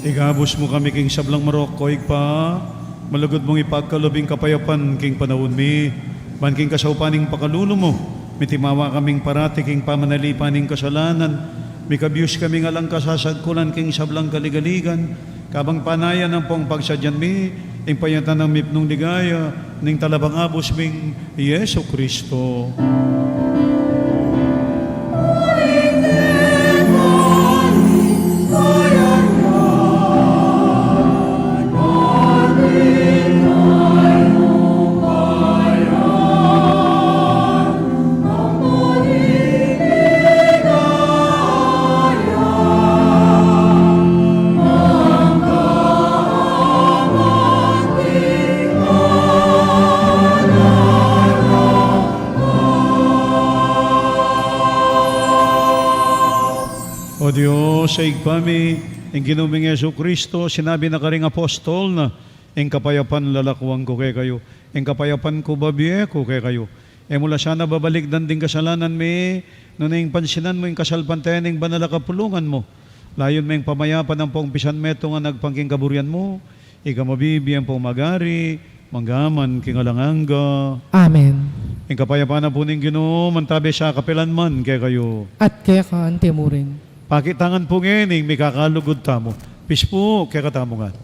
Ikabus mu kami king sablang marok, o Ibpa, malugud mung ipagkalub ing kapayapan king panaun mi, ban king kasaupan ning pakalulu mu, mitimawa kaming parati king pamanalipan ning kasalanan, mikabius kaming alang kasasagkulan king sablang kaligaligan, kabang panayan ampong pagsadyan mi ing payatan nang mipnung ligaya ning Talapangabus ming Jesucristo. O Dios, a Ibpa mi, ing Ginu ming Jesucristo, sinabi na karing apostol na, ing kapayapan lalakuan ku kekayu, ing kapayapan ku babie ku kekayu. E mu la sana babalikdan ding kasalanan mi, nune ing pansinan mu ing kasalpantayan ning banal a kapulungan mu. Layun me ing pamayapan ampong pisan metung a agpang king kaburian mu, Ika mabibie ampong magari, mangga man king alang angga. Amen. Ing kapayapan na pu ning Ginu, mantabe ya kapilan man kekayu. At keka antimurin. Pakit tamu ngan pu ngeni ing mikakalugud tamu. Pis pu, kekatamu ngan.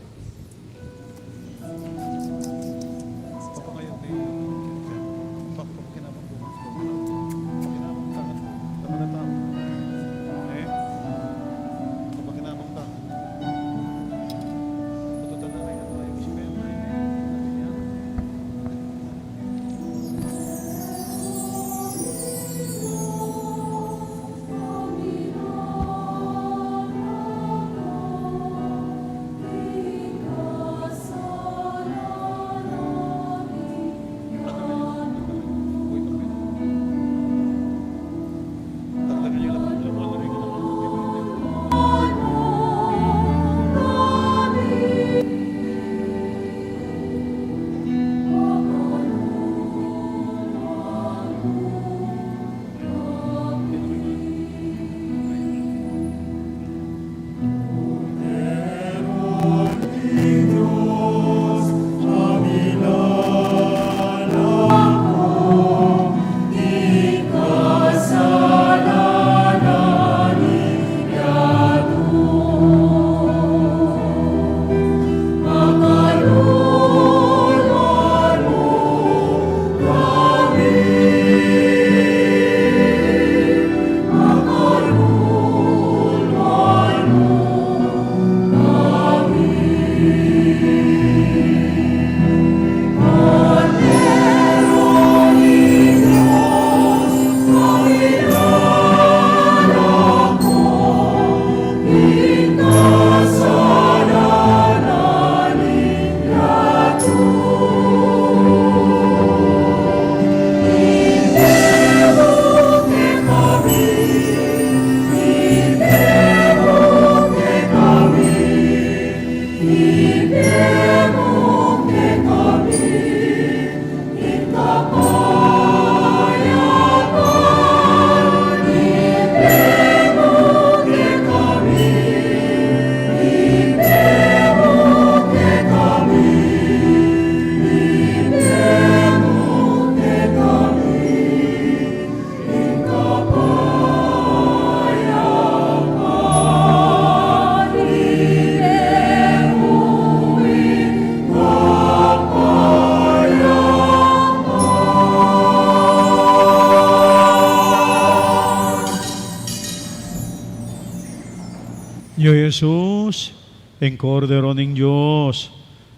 Yu Jesus, ing Kordero ning Dios,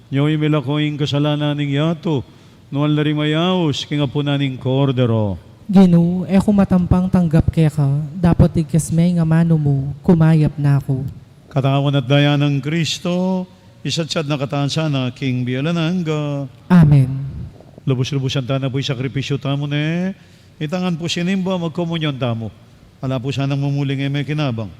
nyo ing milako ing kasalanan ning yatu, nuan la ring mayaus king apunan ning Kordero. Ginu, e ku matampang tanggap keka, dapot igkas me ing amanu mu, kumayap na ku. Katawan at daya nang Kristo, isatsat na katamu sana king bie alang angga. Amen. Lubus-lubusan ta na pu ing sakripisyu tamu ne, ita ngan pu sinimba, magkomunyon tamu. Ala pu sanang mumuling e mekinabang.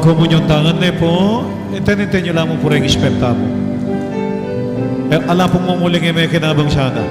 Komunyon tamu ne pu, iten-iten yu la mu pu reng ispep tamu. E, ala pung mumuling e mekinabang sana.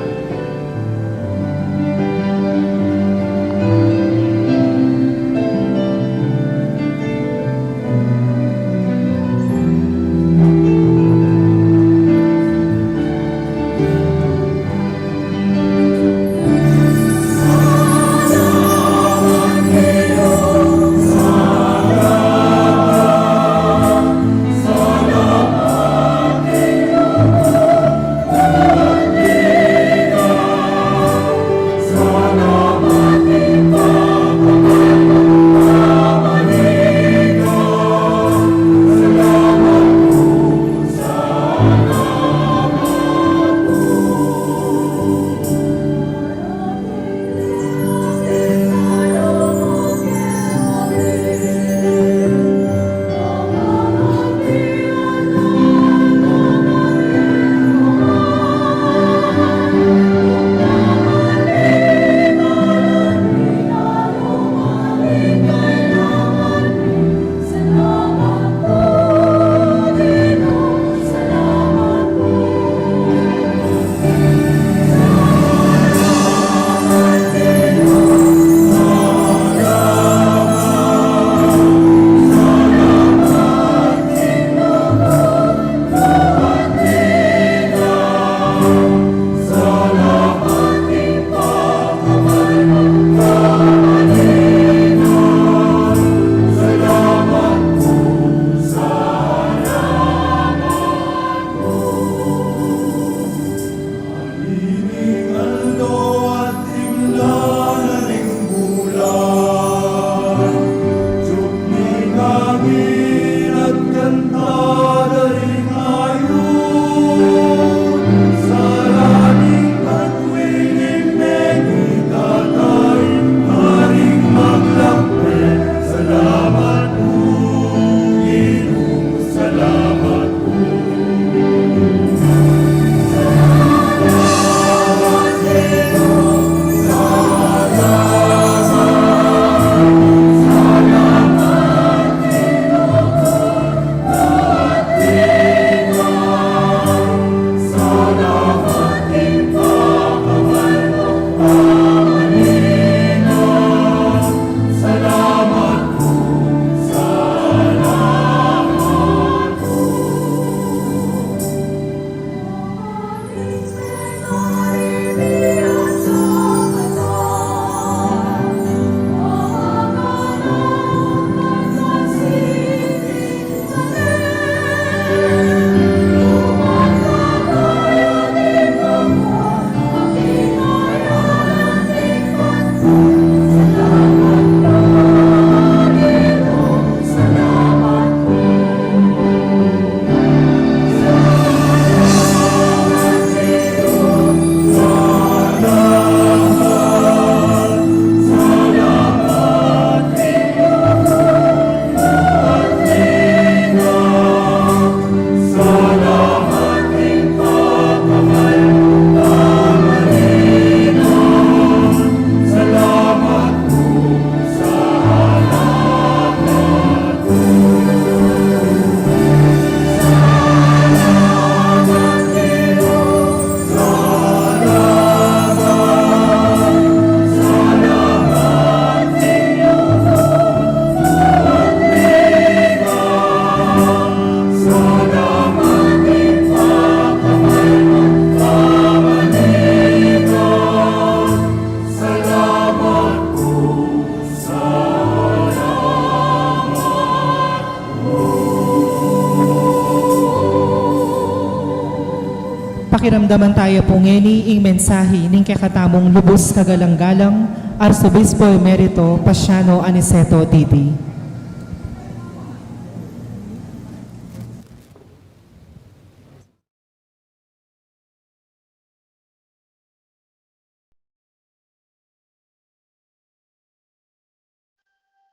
Pakiramdaman taya pu ngeni ing mensahi ning kekatamung lubus kagalang-galang, Arsobispo Emerito Paciano Aniceto, D D.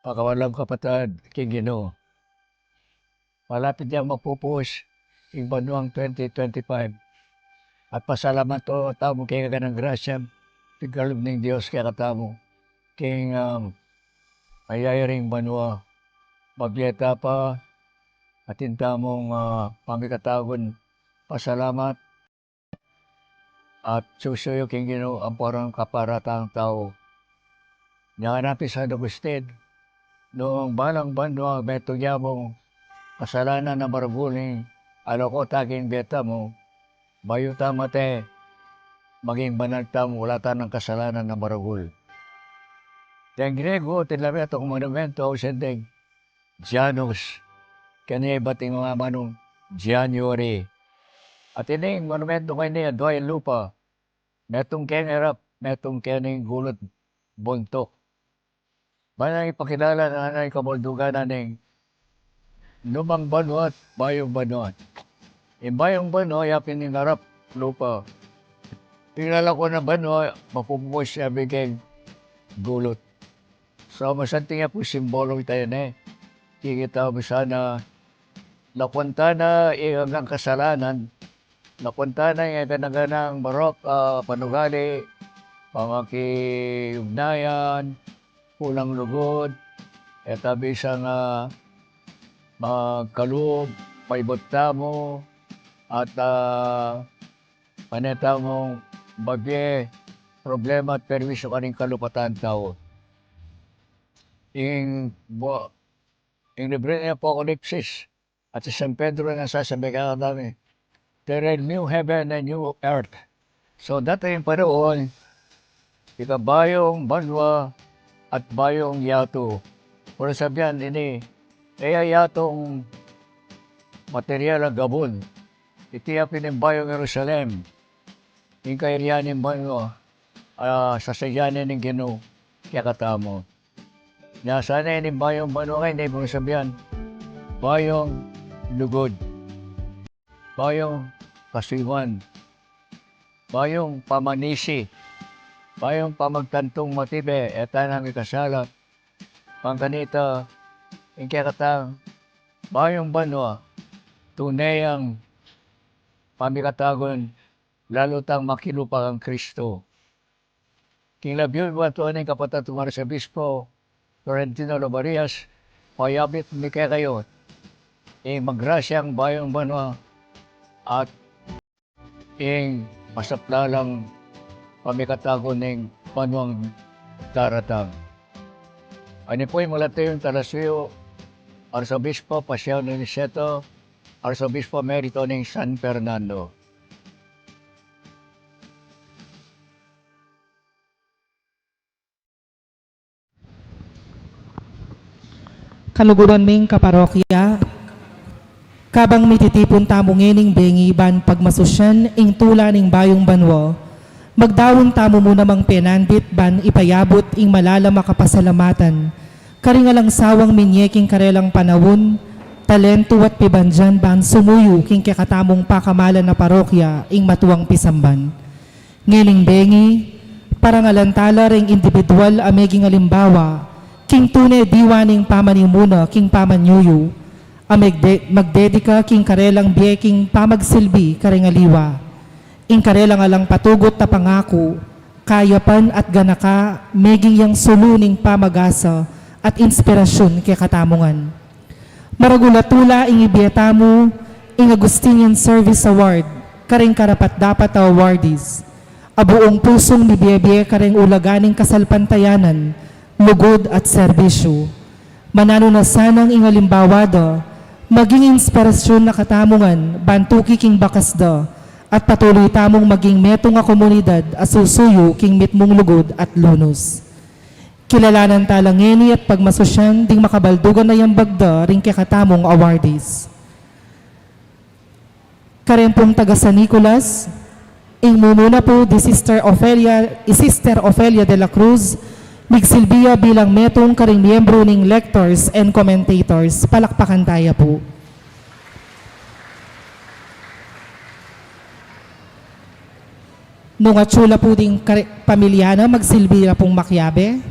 Pakawalang kapatad king Ginu, malapit yang mapupus ing banuang twenty twenty-five. At pasalamat o tamu king aganang grasya, pigkalub ning Dios kekatamu, king, um, mayayari ing banua, Mabie ta pa, atin tamung, ah, pamikatagun pasalamat at susuyu king Ginu ampo ring kaparatang tau. Nya ngana pin i San Agustin, nung balang banua metung ya mung kasalanan a maragul ing alako ta king bie tamu, bayu ta mate, maging banal tamu, ala ta nang kasalanan a maragul. Deng Griego, atin la metung monumento, ausan deng Janus, keni ibat ing mamanung January. At ining monumento ngeni, adua ing lupa, metung keni arap, metung keni gulut, buntuk. Ban nang ipakilala na ning kabaldugan na ning lumang banua at bayung banua. Ing bayung banua, ya pin ing arap lupa. Ing lalako na banua, mapupus ya pin keng gulut. So, masanting ya pu simbolong ita yan e. Kikita mu sana, lakuan ta na ing anggang kasalanan, lakuan ta na ing gana-ganang marok, ah, panugali, pamakiugnayan, kulang lugud, e ta bisang, ah, magkalub, maibut tamu, at, ah, pane tamung mabie problema at perwisyu karing kalupatan tau. Ing bu-, ing libru ning Apokalipsis at i San Pedro a nagsasabi kekatamu, there are new heaven and new earth. So, dating ing panaun, ika bayung banua at bayung yatu. Kurang sabian ini, e ya yatung material a gabun. Iti ya pin ing bayung Jerusalem, ing kayarian ning banua, ah, sasadya na ning Ginu kekatamu. Nya sana ining bayung banua ngeni, kurang sabian, bayung lugud, bayung kasuyuan, bayung pamanisi, bayung pamagtantung matibe, e ta nang ikasala. Pangkanita, ing kekatang bayung banua, tune yang pamikatagun, lalu tang makilupa kang Kristo. King labyu, batu ning kapatad kung Arsobispo Florentino Lobarias, payabit mi kekayu ing magrasyang bayung banua at ing masaplalang pamikatagun ning banuang daratang. Ini pu ing malatayung talasuyu, Arsobispo Paciano Niceto, Arsobispo Emerito ning San Fernando. Kaluguran ming kaparokya, kabang mititipun tamu ngening bengi ban pagmasusyan ing tula ning bayung banua, magdaun tamu mu namang penandit ban ipayabut ing malalam a kapasalamatan karing alang sawang minye king karelang panaun, talentu at pibandian ban sumuyu king kekatamung pakamalan a parokya ing matuang pisamban. Ngening bengi, parangalan tala ring indibidwal a meging alimbawa king tune diwa ning pamanimuna king pamanyuyu a megde-, magdedika king karelang bie king pamagsilbi karing aliwa. Ing karelang alang patugut a pangaku, kayapan at ganaka meging yang sulu ning pamagasa at inspirasyun kekatamu ngan. Maragul a tula ing ibie tamu, ing Augustinian Service Award karing karapat-dapat a awardees a buung pusung mibiebie karing ulaga ning kasalpantayanan, lugud at serbisyu. Mananu na sanang ing alimbawa da maging inspirasyun na katamu ngan ban tuki king bakas da at patuloy tamung maging metung a komunidad a susuyu king mitmung lugud at lunus. Kilalanan tala ngeni at pagmasusyan ding makabaldugan a yambag da ring kekatamung awardees. Kareng pung taga San Nicolas, ing mumuna pu di Sister Ofelia, i Sister Ofelia de la Cruz, migsilbi ya bilang metung karing miyembru ning lectors and commentators. Palakpakan taya pu. Nung atsu la pu ding kare-, pamilya na, magsilbi la pung makiabe.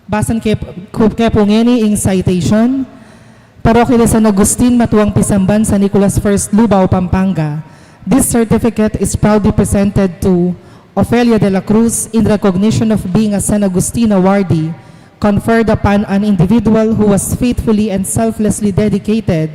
Basan ke, ku-, ke pu ngeni ing citation. Parokya de San Agustin, Matuang Pisamban, San Nicolas First, Lubao, Pampanga. This certificate is proudly presented to Ofelia de la Cruz in recognition of being a San Agustin awardee, conferred upon an individual who was faithfully and selflessly dedicated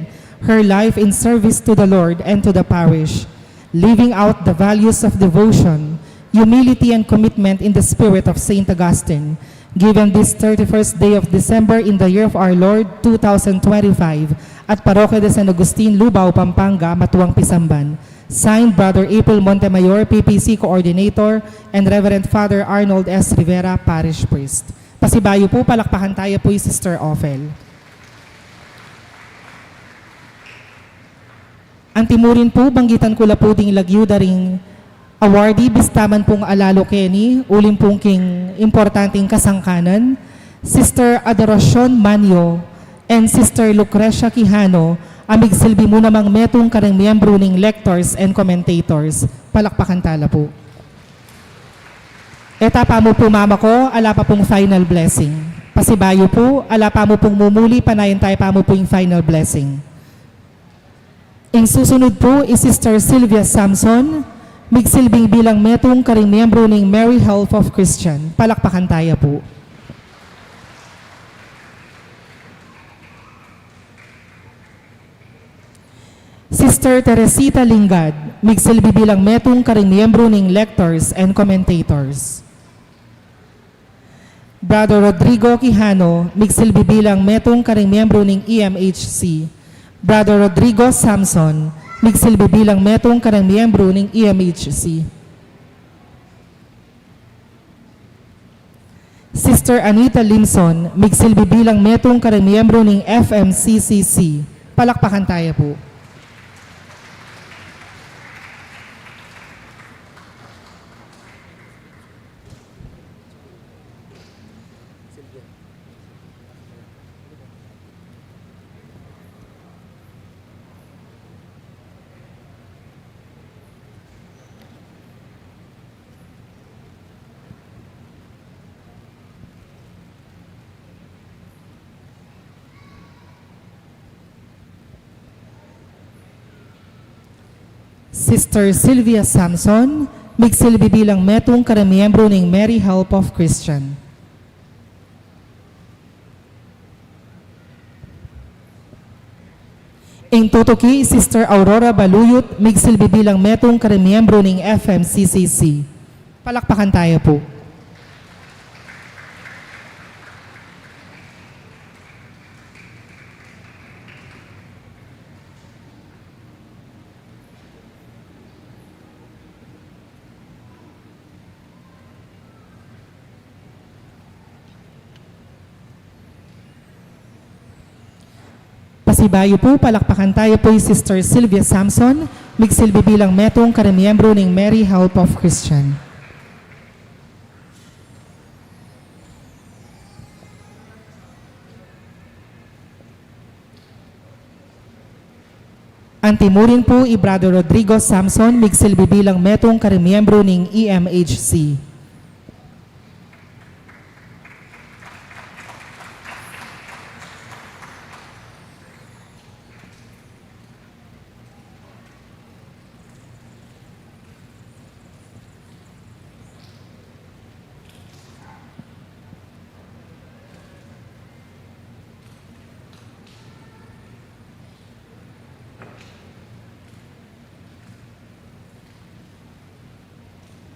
her life in service to the Lord and to the parish, living out the values of devotion, humility, and commitment in the spirit of Saint Augustine, given this thirty-first day of December in the year of our Lord, two thousand twenty-five, at Parokya de San Agustin, Lubao, Pampanga, Matuang Pisamban. Signed, Brother April Montemayor, P P C Coordinator, and Reverend Father Arnold S. Rivera, Parish Priest. Pasibayu pu, palakpakan taya pu i Sister Ophel. Antimurin pu, banggitan ku la pu ding lagyu da ring awardee, bista man pung alalu keni, uling pung king importanting kasangkanan, Sister Adoracion Manyo and Sister Lucrecia Quijano, a migsilbi mu namang metung karing miyembru ning lectors and commentators. Palakpakan tala pu. E ta pa mu pu mamako, ala pa pung final blessing. Pasibayu pu, ala pa mu pung mumuli, panayan taya pa mu pu ing final blessing. Ing susunud pu i Sister Sylvia Samson, migsilbing bilang metung karing miyembru ning Merry Help of Christian. Palakpakan taya pu. Sister Teresita Lingad, migsilbi bilang metung karing miyembru ning lectors and commentators. Brother Rodrigo Quijano, migsilbi bilang metung karing miyembru ning E M H C. Brother Rodrigo Samson, migsilbi bilang metung karing miyembru ning E M H C. Sister Anita Limson, migsilbi bilang metung karing miyembru ning F M C C C. Palakpakan taya pu. Sister Sylvia Samson, migsilbi bilang metung karing miyembru ning Merry Help of Christian. Ing tutuki, Sister Aurora Baluyut, migsilbi bilang metung karing miyembru ning F M C C C. Palakpakan taya pu. Pasibayu pu, palakpakan taya pu i Sister Sylvia Samson, migsilbi bilang metung karing miyembru ning Merry Help of Christian. Antimurin pu i Brother Rodrigo Samson, migsilbi bilang metung karing miyembru ning E M H C.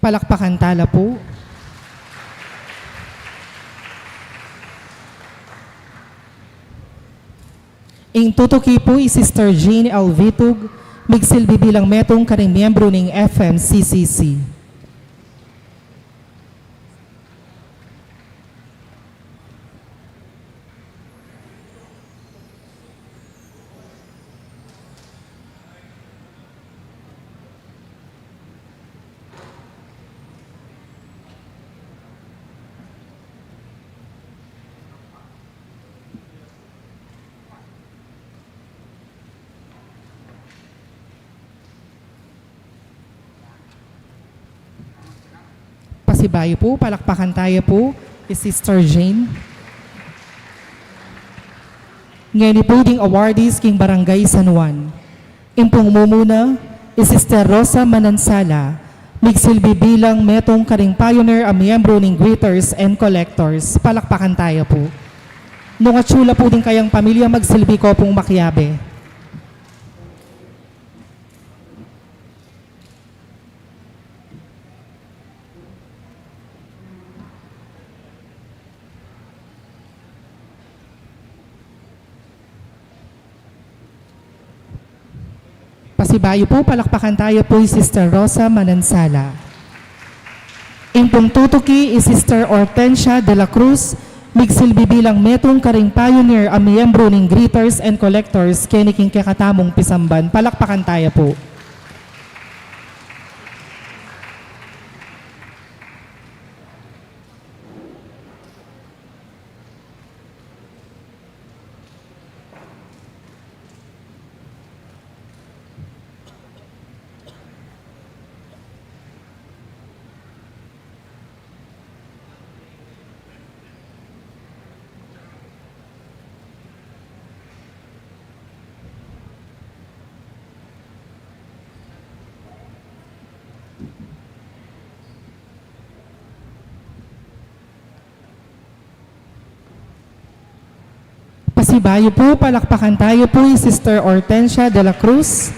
Palakpakan tala pu. Ing tutuki pu i Sister Jean L. Vitug, migsilbi bilang metung karing miyembru ning F M C C C. Pasibayu pu, palakpakan taya pu i Sister Jane. Ngeni pu ding awardees king Barangay San Juan. Ing pung mumuna, i Sister Rosa Manansala, Migsilbi bilang metung karing pioneer a miyembru ning greeters and collectors. Palakpakan taya pu. Nung atsu la pu ding kayang pamilya, magsilbi ko pung makiabe. Pasibayu pu, palakpakan taya pu i Sister Rosa Manansala. Ing pung tutuki i Sister Hortensia de la Cruz, migsilbi bilang metung karing pioneer a miyembru ning greeters and collectors keni king kekatamung pisamban. Palakpakan taya pu. Pasibayu pu, palakpakan taya pu i Sister Hortensia de la Cruz.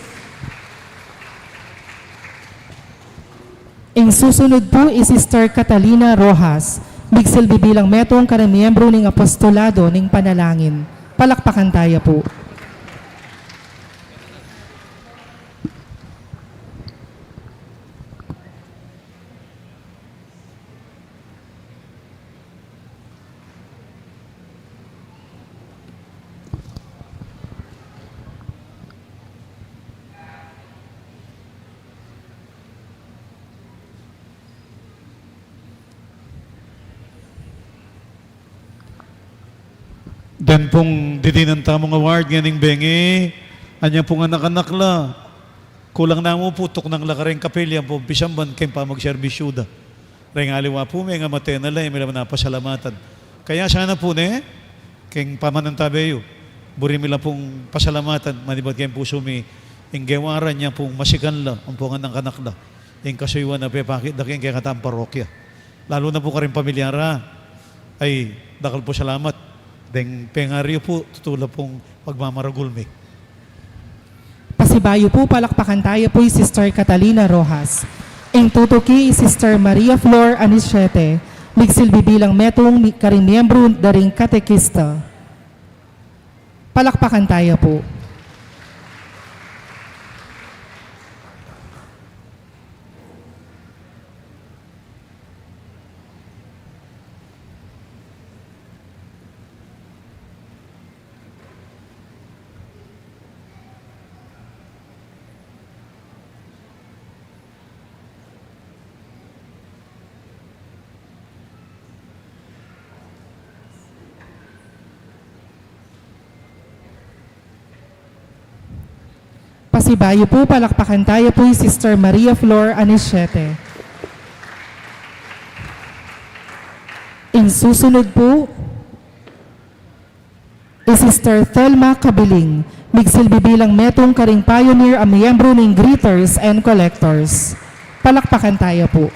Ing susunud pu i Sister Catalina Rojas, migsilbi bilang metung karing miyembru ning Apostolado ning Panalangin. Palakpakan taya pu. Den pung didinan tamung award ngening bengi, anyang pung anak-anak la, kulang na mu pu, tuknang la kareng kapilya pu pisamban keng pamagserbisyuda. Reng aliwa pu, mengamate na la, e mi la napasalamatan. Kaya sana pu ne, keng pamanantabe yu, buri mi la pung pasalamatan, manibat keng pusu mi, ing gewa ra, inya pung masikan la, ampong anak-anak la, ing kasuyuan a pepakit da keng kekatang parokya. Lalu na pu karing pamilya ra, ay, dakal pu salamat. Deng pengari yu pu, tutu la pung pagmamaragul mi. Pasibayu pu, palakpakan taya pu i Sister Catalina Rojas. Ing tutuki i Sister Maria Flor Anisiete, migsilbi bilang metung mi-, karing miyembru da ring katekista. Palakpakan taya pu. Pasibayu pu, palakpakan taya pu i Sister Maria Flor Anisiete. Ing susunud pu, i Sister Thelma Cabiling, migsilbi bilang metung karing pioneer a miyembru ning greeters and collectors. Palakpakan taya pu.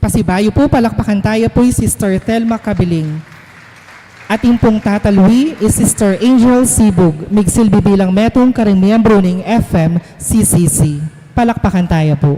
Pasibayu pu, palakpakan taya pu i Sister Thelma Cabiling. At ing pung tatalwi i Sister Angel Sibug, migsilbi bilang metung karing miyembru ning F M C C C. Palakpakan taya pu.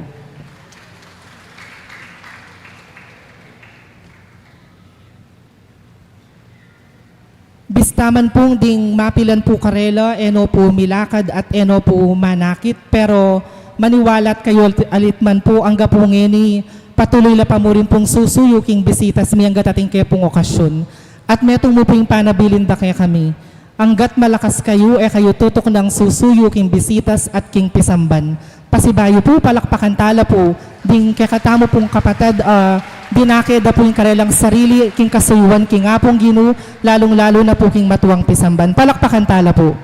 Bista man pung ding mapilan pu karela, e no pu milakad at e no pu manakit, pero maniwala at kayu alit-, alit man pu, angga pu ngeni, patuloy la pa mu rin pung susuyu king bisitas mi anggat atin kaya pung okasyun. At metung mu pu ing panabilin da kekami. Anggat malakas kayu, e kayu tutuknang susuyu king bisitas at king pisamban. Pasibayu pu, palakpakan tala pu ding kekatamu pung kapatad, ah, dinake da pu ing karelang sarili king kasuyuan king Apung Ginu, lalung-lalu na pu king matuang pisamban. Palakpakan tala pu.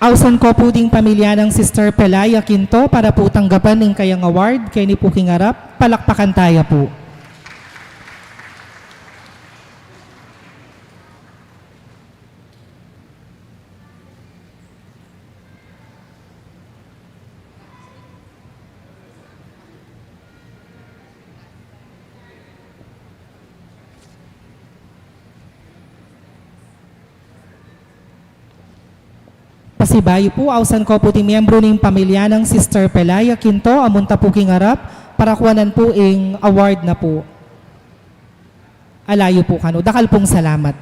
Ausan ko pu ding pamilya nang Sister Pelaya Quinto para pu tanggapan ing kayang award, keni pu king arap, palakpakan taya pu. Pasibayu pu, ausan ko pu ding miyembru ning pamilya nang Sister Pelaya Quinto, amunta pu king arap, para kuanan pu ing award na pu. Ala yu pu kanu. Dakal pung salamat.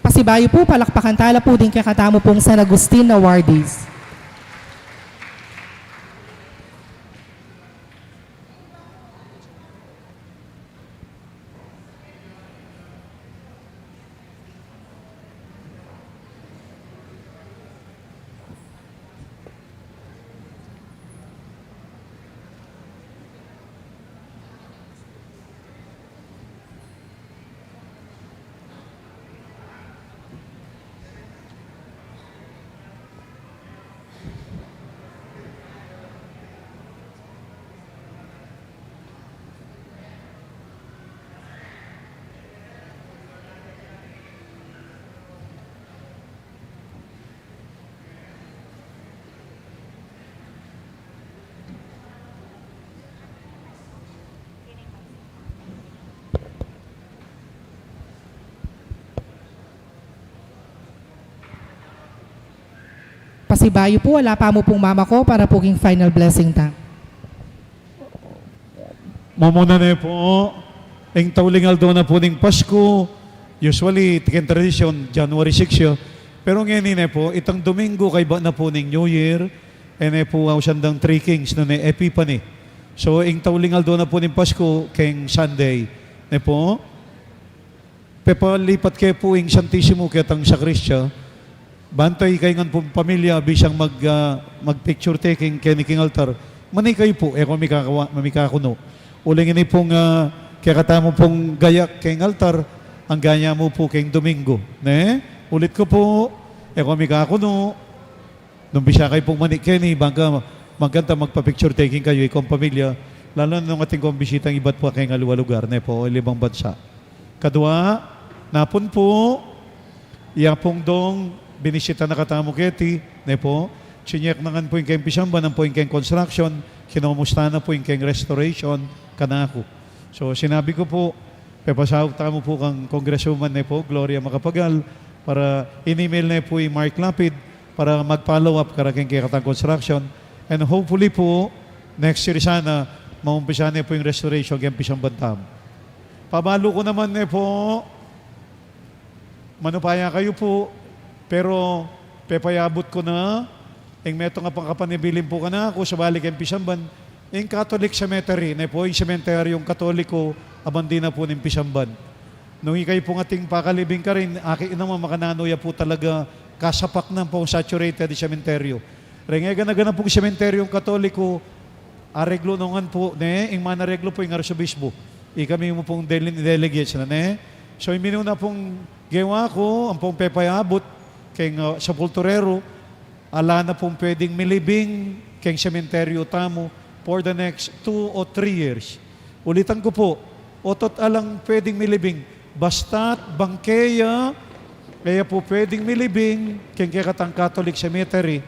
Pasibayu pu, palakpakan tala pu ding kekatamu pung San Agustin awardees. Pasibayu pu, ala pa mu pung mama ko para pu king final blessing ta. Mumuna ne pu, ing tauling aldo na pu ning Pasku, usually, king tradisyon, January six ya. Pero ngeni ne pu, itang Domingo, kaybat na pu ning New Year, e ne pu ausan dang Three Kings, nune Epiphany. So, ing tauling aldo na pu ning Pasku, keng Sunday, ne pu. Pepalipat ke pu ing Santisimo ketang sakristia, bantay kayu ngan pung pamilya, bisang mag, ah, mag-picture taking keni king altar. Mani kayu pu, e ko mikakawa-, mikakunu. Uling ini pung, ah, kekatamu pung gayak keng altar, angga ya mu pu keng Domingo, ne? Ulit ku pu, e ko mikakunu. Nung bisa kayu pung mani keni, bang ka, magkanta, magpa-picture taking kayu, ikong pamilya, lalu na nung atin kong bisitang ibat pu keng aliwa lugar, ne pu, o libang bansa. Kadua, napun pu, ya pung dong binisita na katamu keti, ne pu, chineck na ngan pu ing keng pisamban, ampo ing keng construction, kinomusta na pu ing keng restoration, kanaku. So, sinabi ku pu, pepasaup tamu pu kang Congresswoman ne pu, Gloria Macapagal, para in-email ne pu i Mark Lapid, para mag-follow up kara keng kekatang construction. And hopefully pu, next year sana, maumpisa ne pu ing restoration keng pisamban tamu. Pabalu ku naman ne pu, manupaya kayu pu, pero pepayabut ku na, ing metung a pangkapanibilin pu kanaku, sabali keng pisamban, ing Catholic Cemetery, ne pu, ing sementeryung Katoliko, abandi na pu ning pisamban. Nung ikayu pung atin pakalibing karin, aki naman makananu ya pu talaga kasapak na pung saturated i sementeryo. Reng e gana-gana pung sementeryung Katoliko, areglu no ngan pu, ne, ing manareglu pu ing arsobispo. Ikami mu pung dele-, delegates na, ne. So, ing minuna pung gewa ku, ampong pepayabut keng, ah, sepulturero, ala na pung pwedeng milibing keng sementeryo tamu for the next two or three years. Ulitan ku pu, otot alang pwedeng milibing, basta't bangke ya, e ya pu pwedeng milibing keng kekatang Catholic Cemetery.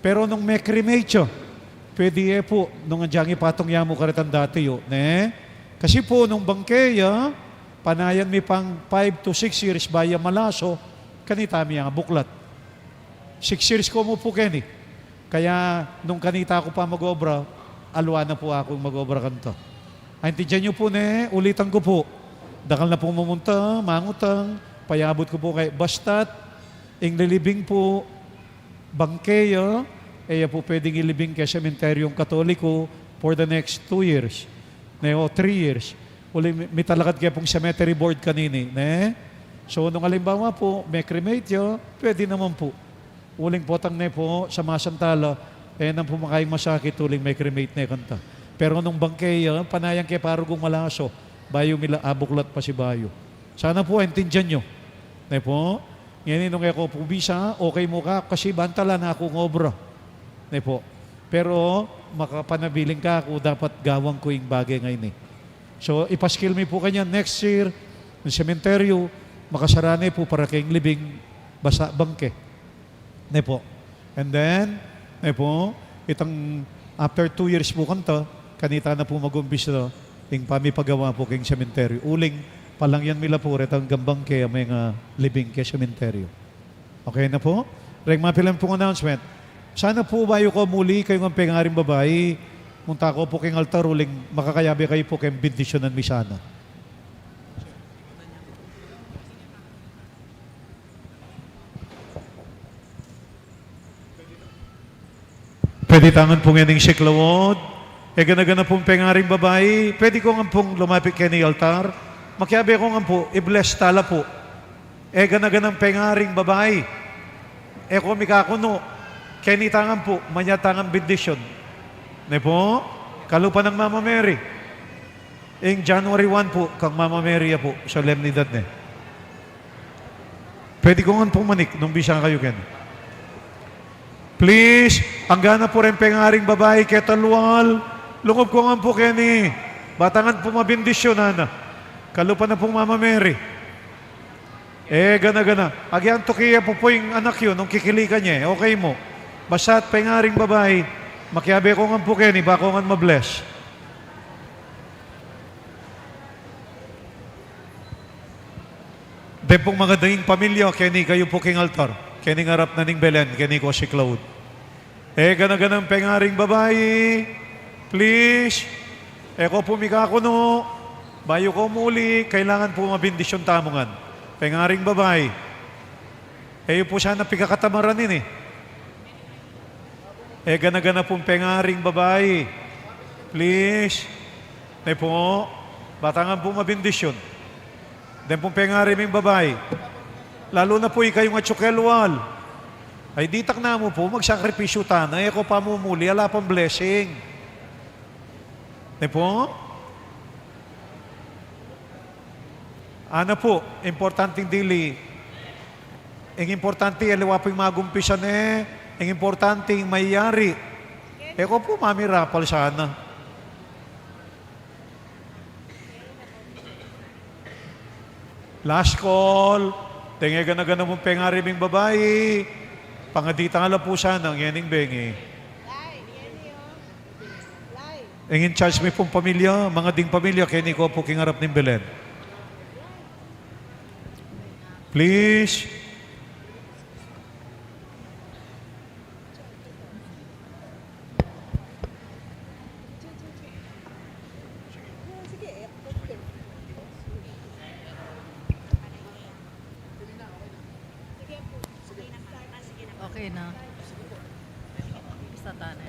Pero nung me-cremate ya, pwede e pu, nung agyang ipatung ya mu karetang dati yu, ne? Kasi pu, nung bangke ya, panayan mi pang five to six years bayu ya malaso, kanita mi yang abuklat. Six years ku mu pu keni. Kaya nung kanita ku pa mag-obra, alwa na pu akung mag-obra kanta. Aintindian yu pu ne, ulitan ku pu. Dakal na pung mumunta, mangutang, payabut ku pu kayu, basta't ing lilibing pu, bangke ya, e ya pu pwedeng ilibing keng sementeryung Katoliko for the next two years, ne, o three years. Uling mi-, mitalakad ke pung cemetery board kanini, ne? So, nung alimbawa pu, me-cremate ya, pwede naman pu. Uling potang ne pu, samasantala, e naman pu makayang masakit uling me-cremate ne kanta. Pero nung bangke ya, panayan ke pa rugung malaso, bayu mi la abuklat pasibayu. Sana pu, aintindian yu. Ne pu? Ngeni nung e ko pu bisa, okay mu ka, kasi banta la na kung obra. Ne pu. Pero makapanabilin ka ku dapat gawan ku ing bage ngeni. So, ipaskil mi pu kanyan next year, ing sementeryo, makasara ne pu para keng libing basa bangke. Ne pu. And then, ne pu, itang after two years pu kanta, kanita na pu mag-umpisa ing pamipagawa pu keng sementeryo. Uling, palangyan mi la pu retang gambangke, ameng, ah, libing ke sementeryo. Okay na pu? Reng mapilan pung announcement. Sana pu bayu ko muli kayung pengaring babai, munta ko pu keng altar uling makakayabe kayu pu keng bendisyunan mi sana. Pwede ta ngan pung ening siklaud. E gana-gana pung pengaring babai, pwede ko ngan pung lumapit keni altar. Makiabe ko ngan pu, i-bless ta la pu. E gana-ganang pengaring babai. E ko mikakunu. Keni ta ngan pu, manyad ta ngan bendisyun. Ne pu? Kalupa nang Mama Mary. Ing January one pu, kang Mama Mary ya pu, solemnidad ne. Pwede ko ngan pumanik nung bisa kayu keni. Please, angga na pu reng pengaring babai, keta lual, lungub ko ngan pu keni, ba ta ngan pu mabendisyonan na. Kalupa na pu Mama Mary. E, gana-gana. Agyang tuki ya pu pu ing anak yu nung kikilikan ye. Okay mu. Basta't pengaring babai, makiabe ko ngan pu keni, ba ko ngan ma-bless. Deng pung makading pamilya, keni kayu pu keng altar. Keni ngarap na ning Belen, keni ko siklaud. E gana-ganang pengaring babai, please. E ko pu mikakunu, bayu ko muli, kailangan pu mabendisyon tamu ngan. Pengaring babai. E yu pu sana pikakatamaran ini. E gana-gana pung pengaring babai. Please. Ne pu, ba ta ngan pu mabendisyon. Deng pung pengari ming babai. Lalu na pu ikayung atyu ke lual. Ay ditak na mu pu, magsakripisyu ta na, e ko pamumuli, ala pang blessing. Ne pu? Ana pu, importanting dili. Ing importante, aliwa pu ing magumpisa ne, ing importante, ing mayari. E ko pu mamirapal sana. Last call. Deng e gana-gana mung pengari ming babai. Pangaditan na la pu sana ngening bengi. Ing in charge mi pung pamilya, mga ding pamilya, keni ko pu king arap ning Belen. Please. Okay na. Umpisa ta ne.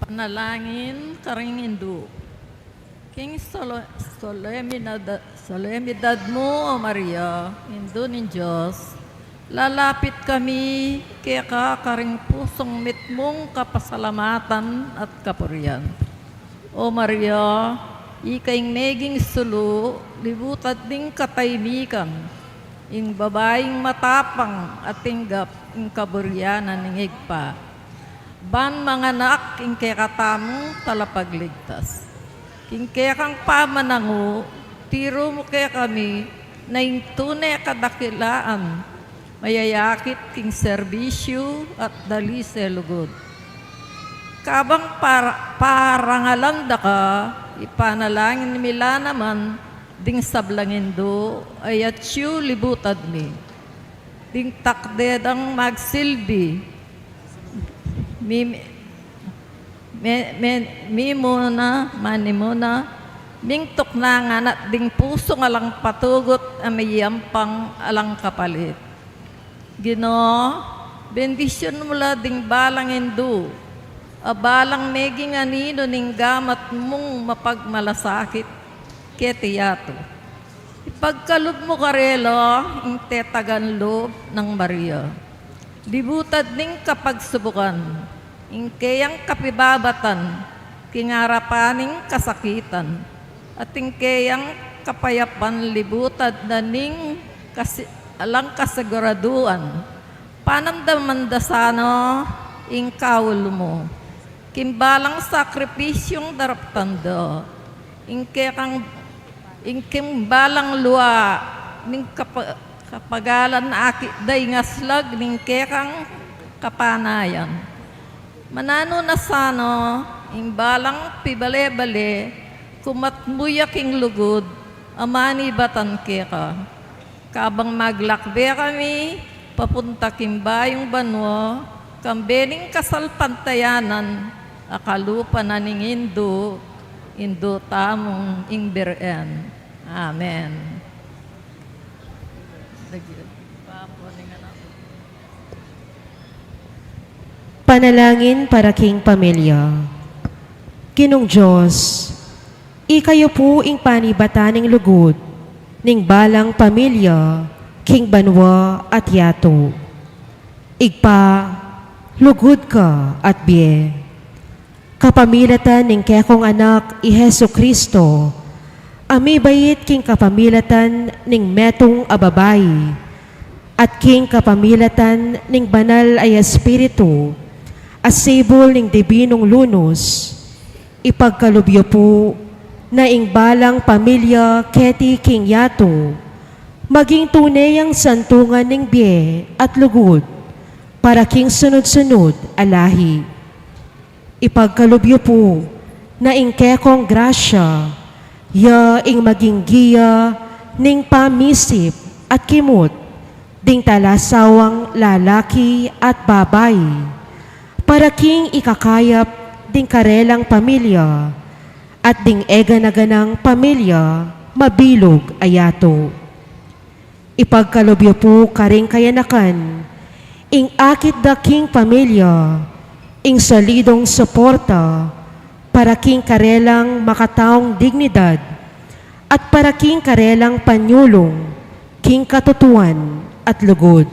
Panalangin karing indu. King sole-, solemnidad, solemnidad mu, O Maria, Indu ning Dios, lalapit kami keka karing pusung mitmung kapasalamatan at kapurian. O Maria, ika ing meging sulu, libutad ning katahimikan, ing babaing matapang at tinggap ing kaburian ning Ibpa. Ban manganak ing kekatamung talapagligtas. King kekang pamanangu, tiru mu kekami na ing tune kadakilaan, mayayakit king serbisyu at dalise lugud. Kabang para-, parangalan da ka, ipanalangin mi la naman ding sablang indu, a atyu libutad mi. Ding takde dang magsilbi, mi, mi, mi, mi muna, mani muna, ming tuknangan at ding pusung alang patugut a miyampang alang kapalit. Ginu, bendisyun mu la ding balang indu, a balang meging aninu ning gamat mung mapagmalasakit keti yatu. Ipagkalub mu karela ing tetagan lub nang Maria. Libutad ning kapagsubukan, ing keyang kapibabatan, king arapan ning kasakitan, at ing keyang kapayapan libutad na ning kasi-, alang kasiguraduan. Panamdaman da sana ing kaulu mu king balang sakripisyung daraptan da, ing kekang, ing king balang lua ning kapa-, kapagalan akit da ing aslag ning kekang kapanayan. Mananu na sana ing balang pibale-bale kumat mu ya king lugud a manibatan keka. Kabang maglakbe kami papunta king bayung banua, kambe ning kasalpantayanan a kalupa na ning Indu, Indu tamung ing Birhen. Amen. Panalangin para king pamilya. Ginung Dios, ika yu pu ing panibatan ning lugud ning balang pamilya king banua at yatu. Ibpa, lugud ka at bie. Kapamilatan ning kekong Anak i Jesucristo, a mibait king kapamilatan ning metung a babai, at king kapamilatan ning Banal a Espiritu, a sibul ning dibinung lunus, ipagkalub yu pu na ing balang pamilya keti king yatu maging tune yang santungan ning bie at lugud para king sunud-sunud a lahi. Ipagkalub yu pu na ing kekong grasya ya ing maging giya ning pamisip at kimut ding talasawang lalaki at babai para king ikakayap ding karelang pamilya at ding egana-ganang pamilya mabilug a yatu. Ipagkalub yu pu karing kayanakan ing akit da king pamilya ing solidong suporta para king karelang makataung dignidad at para king karelang panyulung king katutuan at lugud.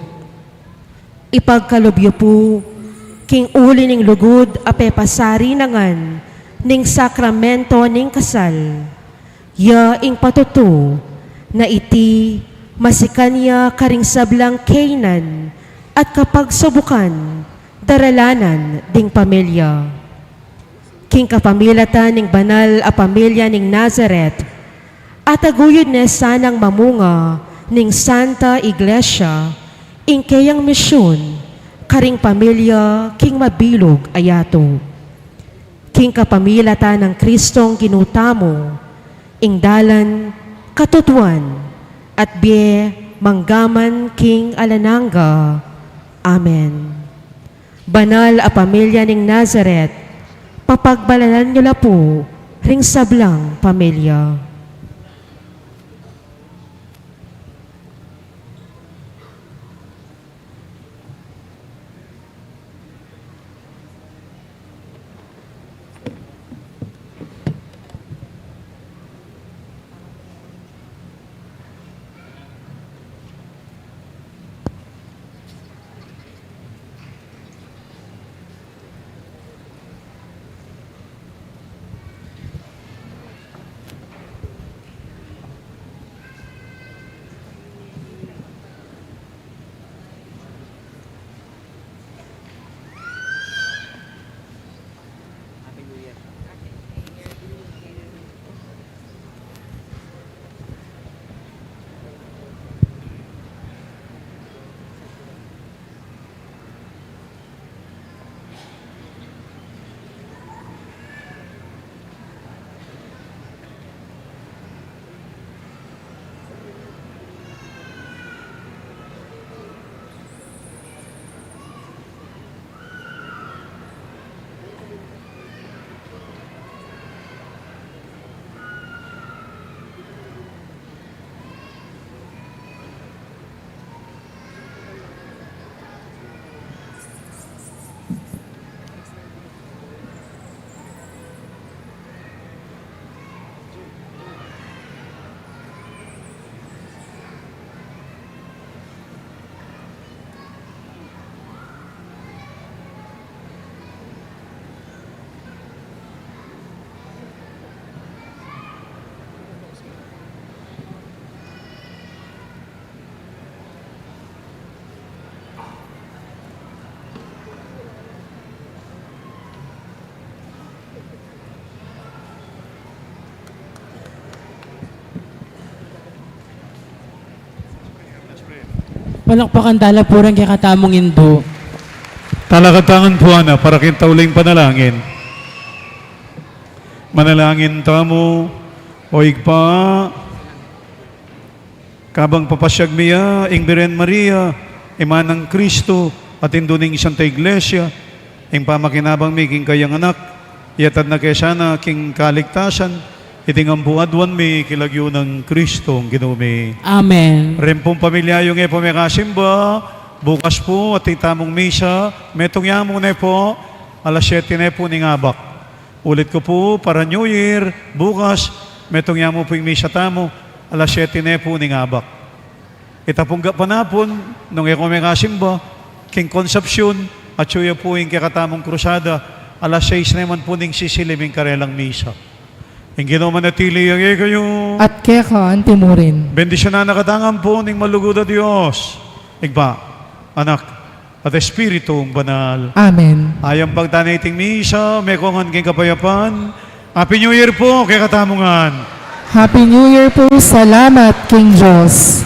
Ipagkalub yu pu king uli ning lugud a pepasari na ngan ning sakramento ning kasal, ya ing patutu na iti masikan ya karing sablang kaynan at kapagsubukan daralanan ding pamilya. King kapamilatan ning banal a pamilya ning Nazaret, ataguyud ne sanang mamunga ning Santa Iglesia ing keyang misyun karing pamilya king mabilug a yatu. King kapamilatan nang Kristong Ginu tamu, ing dalan, katutuan, at bie manggaman king alang angga. Amen. Banal a pamilya ning Nazaret, papagbanalan yu la pu ring sablang pamilya. Palakpakan tala pu ring kekatamung Indu. Talakad tamu ngan pu, ana, para king tauling panalangin. Manalangin tamu. O Ibpa, kabang papasyag mi ya ing Birhen Maria, Ima nang Kristu, at Indu ning Santa Iglesia, ing pamakinabang mi king kayang Anak, iatad na ke sana king kaligtasan, iti ngan pu aduan mi king lagyu nang Kristong Ginu mi. Amen. Ring pung pamilya yung e pa mekasimba, bukas pu atin tamung misa, metung ya mu ne pu, alas siyete ne pu ning abak. Ulit ku pu, para New Year, bukas, metung ya mu pu ing misa tamu, alas siyete ne pu ning abak. Ita pung gapanapun, nung e ku mekasimba, king Concepcion, atyu ya pu ing kekatamung krusada, alas sais ne man pu ning sisilim ing karelang misa. Ing Ginu manatili ya kekayu. At keka antimurin. Bendisyunan na katamu ngan pu ning malugud a Dios, Ibpa, Anak, at Espiritung Banal. Amen. Ayang pagtana iting misa, mekungan king kapayapan. Happy New Year pu kekatamu ngan. Happy New Year pu, salamat king Dios.